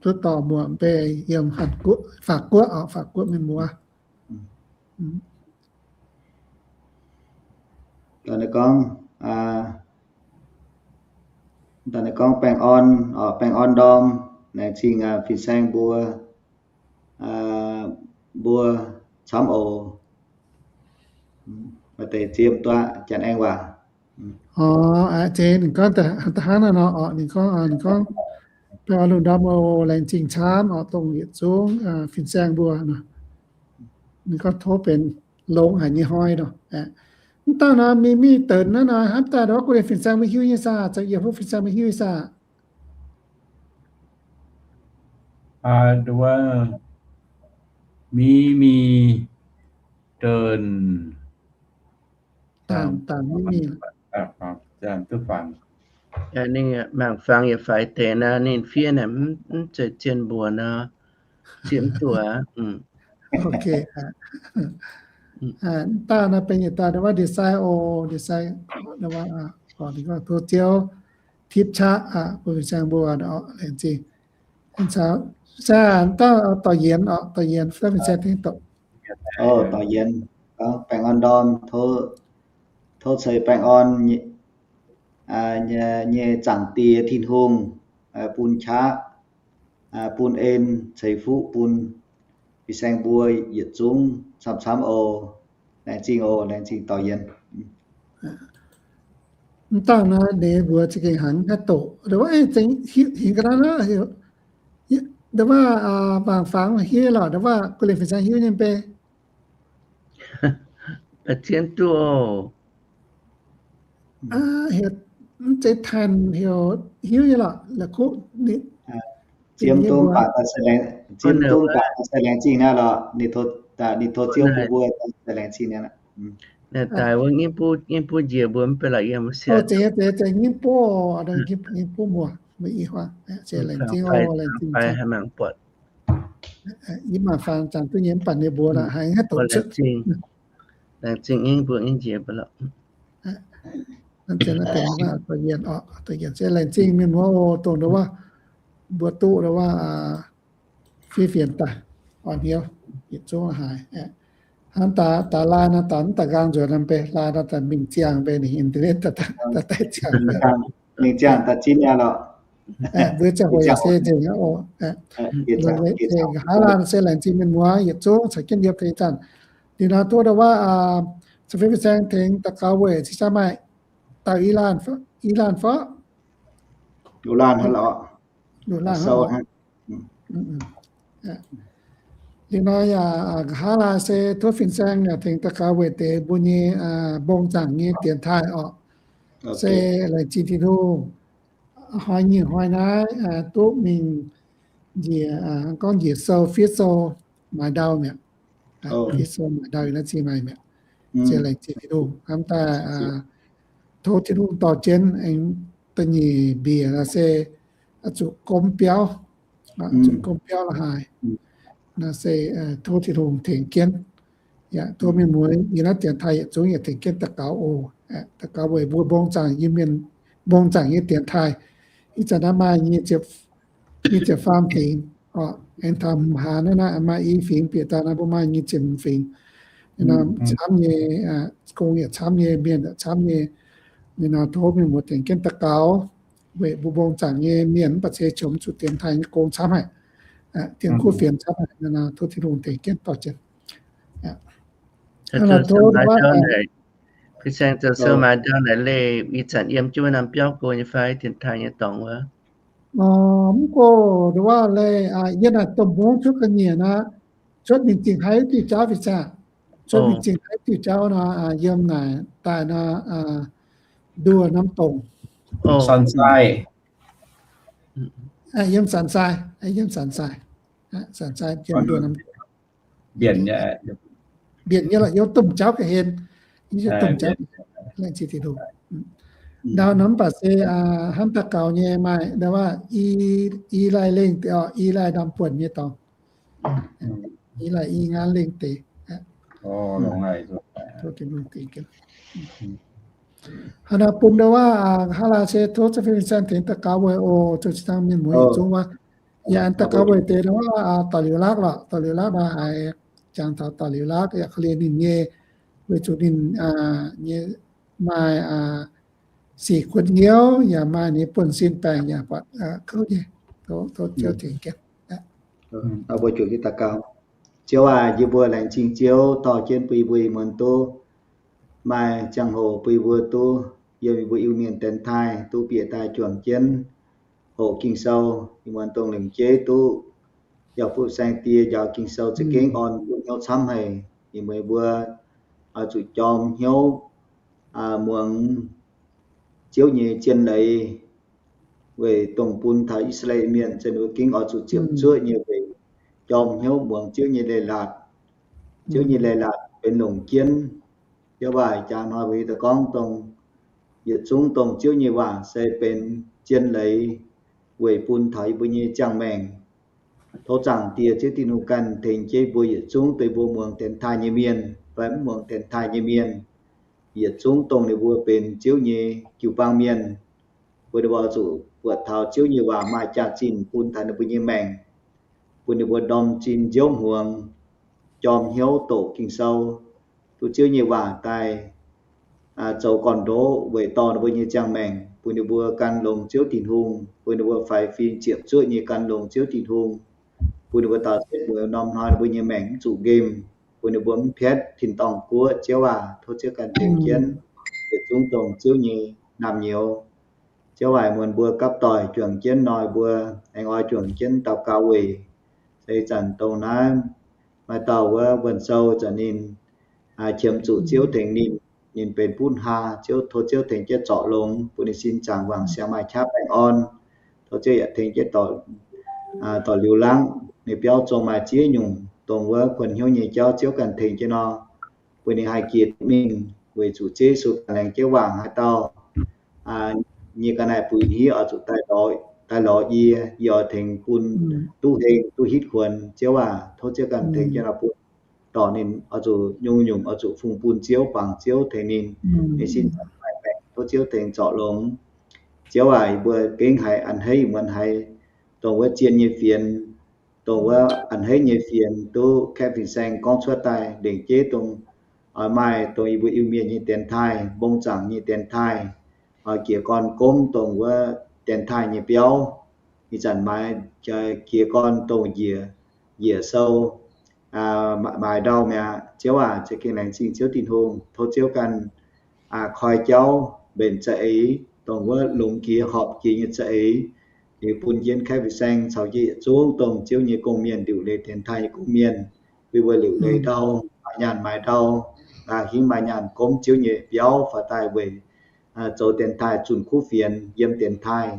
duqv dorh muoc mbei yiem Hàn Quốc,法国oc,法国 mienh muoz. Da'nyeic gorngv, da'nyeic gorngv baengh orn, baengh orn ndorm, laengz zingh fin-saeng mbuo, mbuo camv oc. Maaih deix ziev duqv janx-aengx waac. Orqc, zeiz ninh gorngv da'hnangv naaiv nor orqc, ninh gorngv, ninh gorngv, baengh orn lungh ndorm oc, laengz zingh camv oc, dongh yietc zungv fin-saeng mbuo nor. Ninh gorngv tov benx longx haic nyei hnoi nor. Mv dauh nor mingh mingh deix naaiv nor, hnamv daaih ndongc wuov gu'nyuoz fin-saeng mbuo hiuv nyei saah, zoux yiem hnyouv fin-saeng mbuo hiuv nyei saah? Mingh mingh deix, dangh dangh mingh mingh. Ninh mangc fangx yietc faix deix nor, ninh fiev naaic mv zeiz zien mbuox nor, zieqv mv duqv. Ok. Mv dauh nor benx yietc dauh ndongc wuov ndie-sai oc, ndie-sai, tov Ziouv tipv qaqv bun fin-saeng mbuo oc, laengz zingh. Saah, mv dauh dorh yienx oc, dorh yienx, dorh fin-saeng tengx doqc. Dorh yienx, baengh orn ndorm, tov ceix baengh orn nyei zaangc Diex Tin-Hungh bun qaqv, bun en, ceix fuqv bun fin-saeng mbuo yietc zungv camv-camv oc. Laengz zingh oc, laengz zingh dorh yienx. Mv dangh naaiv ninh mbuo za'gengh haiz mv haih doqc. Ndau wuov, eh, za'gengh hiuv, hiuv ga'naaiv naaiv, ndau wuov, mangc fangx hiuv lorqc, ndau wuov gu'lingh fin-saeng hiuv nyei mv bei. Zien duqv oc. Heuc, mv zeiz Tanh, heuc hiuv nyei lorqc, la'kuqv ninh Ziem Dungv baac daaih sai laengz zingh naaiv lorqc, ninh tov Ziouv bun mbuo daaih sai laengz zingh naaiv. Naaiv daaih wuov, yie bun njiec mbuo mv bei lorqc, yie mbuo sienx. Yie bun mbuo, laengz zingh, laengz zingh, haih mangc buatc. Yie mangc fangx zanc duqv nyei mv baac ninh mbuo lorqc haiz haaix doqc. Laengz zingh, yie bun njiec mbuo lorqc. Laengz zingh mienh muoz oc, dongh ndau wuov mbuo duqv ndau wuov fiev fienx daaih, orn hnyouv yietc zungv haiz. Hnangv daaih laai nor, daaih mv daaih nqaang nzuonx nor mv bei, laai nor daaih mingh ziangh mv bei, ninh internet daaih daaih ziangh. Mingh ziangh daaih zinh aqv lorqc. Mbuo ziangh hoc yaac se nzengc aqv oc. Nqa'haav laanh se laengz zingh mienh muoz yietc zungv caux jienv yiem deix zanc. Liuz nor tov ndau wuov caux fiev fin-saeng tengx daux gaux weic ziqc zaangv maaih dauh i laanh, i laanh fai? Loz laanh hnangv lorqc. Loz laanh hnangv lorqc. Liuz nor yaac nqa'haav laanh se tov fin-saeng yaac tengx daux gaux weic deix mbuo nyei mbong zaangc nyei dienx taaih oc. Se laengz zingh Tin-Hungh, hnoi nyic hnoi naaiv duqv mingh njiec, gorngv njiec sou, fiev sou maaiz ndau mi'aqv. Fiev sou maaiz ndau yiem naaiv zingh maaih mi'aqv. Se laengz zingh Tin-Hungh. Hnamv daaih tov Tin-Hungh dorh jienv aengx da'nyeic mbiec nor se oix zuqc gomv biauv, zuqc gomv biauv la'haaix. Nor se tov Tin-Hungh tengx jienv. Yaac tov mienh muoz yiem naaiv dienx taaih yietc zungv yaac tengx jienv daux gaux oc. Daux gaux weic mbuo mbong zaangc nyei mienh, mbong zaangc nyei dienx taaih. Ih zanc naaiv maaih nyic ziepc, nyic ziepc faam fingx oc. Aengx taux hmz haaix naaiv, naaiv maaih i fingx bieqc daaih, naaiv mbuo maaih nyic ziepc hmz fingx. Camv nyei, gong yaac camv nyei, mienh yaac camv nyei. Ninh nor tov mienh muoz tengx jienv daux gaux weic mbuo mbong zaangc nyei mienh mv baac se qiemx zuqc dienx taaih nyei gong camv haic, dienx kuv fienx camv haic. Nor tov Tin-Hungh tengx jienv dorh jienv. Fin-saeng zoux sou maaiz ndau naaic leih ih zanc yiem jienv wuov norm biauv go nyei fai dienx taaih nyei dorngx wuov? Mv go, ndau wuov leih, yie naaic domh mungv cuotv ga'nyiec aqv, cuotv mingh zingh haiv diuh jauv fin-saeng. Cuotv mingh zingh haiv diuh jauv nor, yiem naaic daaih nor, nduoh norm dongc. Yiem Saanc-Saai, yiem Saanc-Saai, Saanc-Saai yiem nduoh norm, mbienc nyei lorqc, yiem domh jauv ga'hlen, domh jauv, laengz zingh Tin-Hungh. Ndau norm mv baac se hnamv daux gaux nyei maaih ndau wuov i laih lengh deix, i laih ndamv buonc nyei dorngx. I laih i ngaanv lengh deix. Hnangv naaic bun ndau wuov, hnangv naaic se tov caux fiev fin-saeng tengx daux gaux weic oc, zoux zinh dangh mienh muoz yietc zungv wuov. Yaac daux gaux weic deix ndau wuov daux liuz lakv lorqc, daux liuz lakv nor haiz jangx taux daux liuz lakv yaac korv-lienh ninh nyei, weic zuqc ninh nyei maaih sic kuotv hnyouv yaac maaih ninh buonv-sin baengc yaac buatc kouv nyei. Tov Ziouv tengx jienv. Mbuo juangc jienv daux gaux. Ziouv aac, yie mbuo laengz zingh Ziouv dorh jienv bun yie mbuo ih muonz duqv maaih ziangh hoc bun yie mbuo duqv yiem yie mbuo Iu-Mienh dienx taaih duqv bieqc daaih juangc jienv hoqc Ging-Sou. Ih muonz dongh lengc jeiv duqv yaac fu-saeng die njaaux Ging-Sou za'gengh orn duqv hnyouv camv haic. Ih muonz mbuo oix zuqc jorm hnyouv muangx Ziouv nyei zien leiz weic dongh bun taux I^saa^laa^en Mienh, se ninh mbuo gengh oix zuqc ziepc zuoqv nyei weic jorm hnyouv muangx Ziouv nyei leiz-latc. Ziouv nyei leiz-latc benx longc jienv. Yie waac jaax hnoi mbuo hiuv duqv gorngv dongh yietc zungv dongh Ziouv nyei waac se benx zien leiz weic bun taux yie mbuo nyei ziangh maengc. Tov Zaangc Diex Ziouv Tin-Hungh ganh tengx jienv mbuo yietc zungv deix mbuo muangx dienx taaih nyei mienh fai mv muangx dienx taaih nyei mienh, yietc zungv dongh ninh mbuo benx Ziouv nyei jiu-baang mienh, bun ninh mbuo oix zuqc buatc taux Ziouv nyei waac maaih jaax-zinh bun taux ninh mbuo nyei maengc, bun ninh mbuo ndorm zinh nziouv hmuangx, jorm hnyouv doqc Ging-Sou, duqv Ziouv nyei waac daaih zoux gorn-ndoqv weic dorh ninh mbuo nyei ziangh maengc, bun ninh mbuo gan longx Ziouv Tin-Hungh, bun ninh mbuo faix fim ziepc zuoqv nyei gan longx Ziouv Tin-Hungh, bun ninh mbuo taux setv mueiz norm hnoi ninh mbuo nyei maengc mv zuqc nqemh, bun ninh mbuo mv piatv tin-dorngh guoqv. Ziouv aac, tov Ziouv ganh tengx jienv yietc zungv dongh Ziouv nyei naamh nyouz. Ziouv aac, muonz mbuo gapv doic juangc jienv nor, mbuo aengx oix juangc jienv daux gaux weic se ih zanc dongh naaiv maaih dauh wuov Wuonh Sou zanc ninh qiemx zuqc Ziouv tengx ninh, ninh benx butv haa. Ziouv, tov Ziouv tengx jienv zorc longx bun ninh sin zaangc wangc siangx maaih qaqv baengh orn. Tov Ziouv yaac tengx jienv dorh, dorh liuz langv ninh biauv zong maaih ziex nyungc dongh wuov kuonx hnyouv nyei jauv Ziouv ganh tengx jienv nor, bun ninh haih jiex duqv mingh weic zuqc Ziouv Yesu ganh laengz jienv waac haaix dauh nyei ga'naaiv buix hniev oix zuqc daaih lorz yie, yie oix tengx bun duqv heng duqv hitv kuonx. Ziouv aac, tov Ziouv ganh tengx jienv nor bun dorh ninh oix zuqc nyungc-nyungc oix zuqc fungx bun Ziouv, bangc Ziouv tengx ninh, ninh sin maaih baengc, tov Ziouv tengx zorc longx. Ziouv aac, yie mbuo gengh haiz a'hneiv muonz haiz dongh wuov zien nyei fienx, dongh wuov a'hneiv nyei fienx duqv kaeqv fin-saeng gorngv cuotv daaih lengc jeiv dongh oix maaih dongh yie mbuo Iu-Mienh nyei dienx taaih, mbong zaangc nyei dienx taaih, oix jiez gorn gomv dongh wuov dienx taaih nyei biauv. Ih zanc maaiz jiez gorn dongh njiec, njiec sou, maaiz ndau mi'aqv. Ziouv aac, za'gengh laengz zingh Ziouv Tin-Hungh. Tov Ziouv ganh koi jauv mbenc za'eix, dongh wuov longx jiex horpc jiex nyei za'eix, liuz bun jienv kaeqv fin-saeng caux jienv yietc zungv dongh Ziouv nyei gong-mienh, liuc leiz dienx taaih nyei gong-mienh, bun mbuo liuc leiz ndau, maaih nyaanh maaiz ndau, hingv maaih nyaanh gomv Ziouv nyei biauv faaux daaih weic zoux dienx taaih, zunh kuv fienx yiem dienx taaih.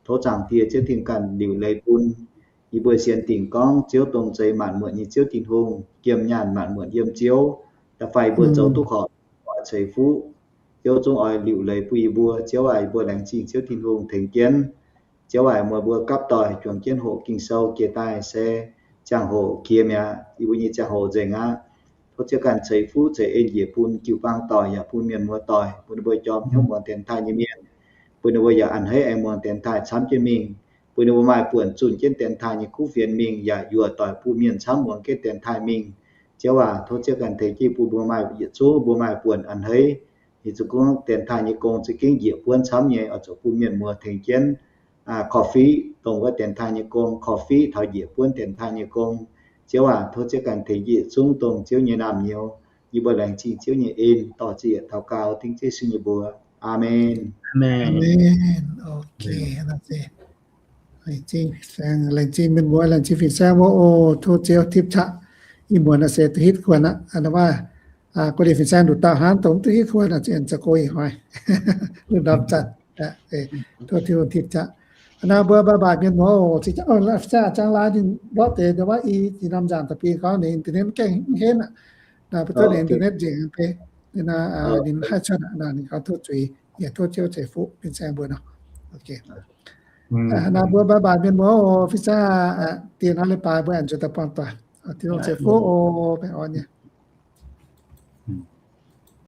Tov Zaangc Diex Ziouv Tin ganh liuc leiz bun. Yie mbuo sienx dingc gorngv Ziouv dongh zeix maanc muotc nyei Ziouv Tin-Hungh, yiem nyaanh maanc muotc yiem Ziouv. Da'faanh yie mbuo zoux duqv horpc, oix ceix fuqv, Ziouv zungv oix liuc leiz bun yie mbuo. Ziouv aac, yie mbuo laengz zingh Ziouv Tin-Hungh tengx jienv. Ziouv aac, muonz mbuo gapv doic juangc jienv hoqc Ging-Sou jiex daaih se ziangh hoc jiex mi'aqv, yie mbuo nyei ziangh hoc nzengc aqv. Tov Ziouv ganh ceix fuqv ceix en njiec bun jiu-baang doic yaac bun mienh muoz doic, bun ninh mbuo jorm hnyouv muangx dienx taaih nyei mienh, bun ninh mbuo yaac a'hneiv aengx muangx dienx taaih camv jienv mingh, bun ninh mbuo maaih buonc zunh jienv dienx taaih nyei kuv fienx mingh, yaac yuoqc doic bun mienh camv muangx jienv dienx taaih mingh. Ziouv aac, tov Ziouv ganh tengx jienv bun mbuo maaih yietc zungv mbuo maaih buonc a'hneiv. Yie zuqc gorngv dienx taaih nyei gong za'gengh njiec buonv camv nyei, oix zuqc bun mienh muoz tengx jienv korv-fiqv dongh wuov dienx taaih nyei gong, korv-fiqv taux njiec buonv dienx taaih nyei gong. Ziouv aac, tov Ziouv ganh tengx jienv yietc zungv dongh Ziouv nyei naamh nyouz. Yie mbuo laengz zingh Ziouv nyei en, dorh ziec daux gaux dengv Yesu nyei mbuox. Aamen. Laengz zingh mienh muoz, laengz zingh fin-saeng mbuo oc. Tov Ziouv tipv qaqv. Ih muonz naaiv se duqv hitv kuonx aqv. A'hneiv guei fin-saeng nduqc dauh hnangv, dongh mv duqv hitv kuonx aqv, zien za'gengh ih hnoi. Lungh ndorm zanc, tov Tin-Hungh tipv qaqv. A'hneiv mbuo bye bye mienh muoz oc. Fin-saeng Zaangc Laaix ninh mborqv deix ndau wuov i, i norm nzaangc da'bie gorngv ninh internet mv gaengh mv henv aqv. Naaiv mbuo tov ninh internet nzengc bei. Ninh haih cuotv aqv, ninh gorngv tov zuiz, yaac tov Ziouv ceix fuqv fin-saeng mbuo nor. Naaiv mbuo bye bye mienh muoz oc. Fin-saeng diex hnoi leiz-baaix mbuo aengx zuqc daaih buangh doic. Tin-Hungh ceix fuqv oc. Baengh orn nyei.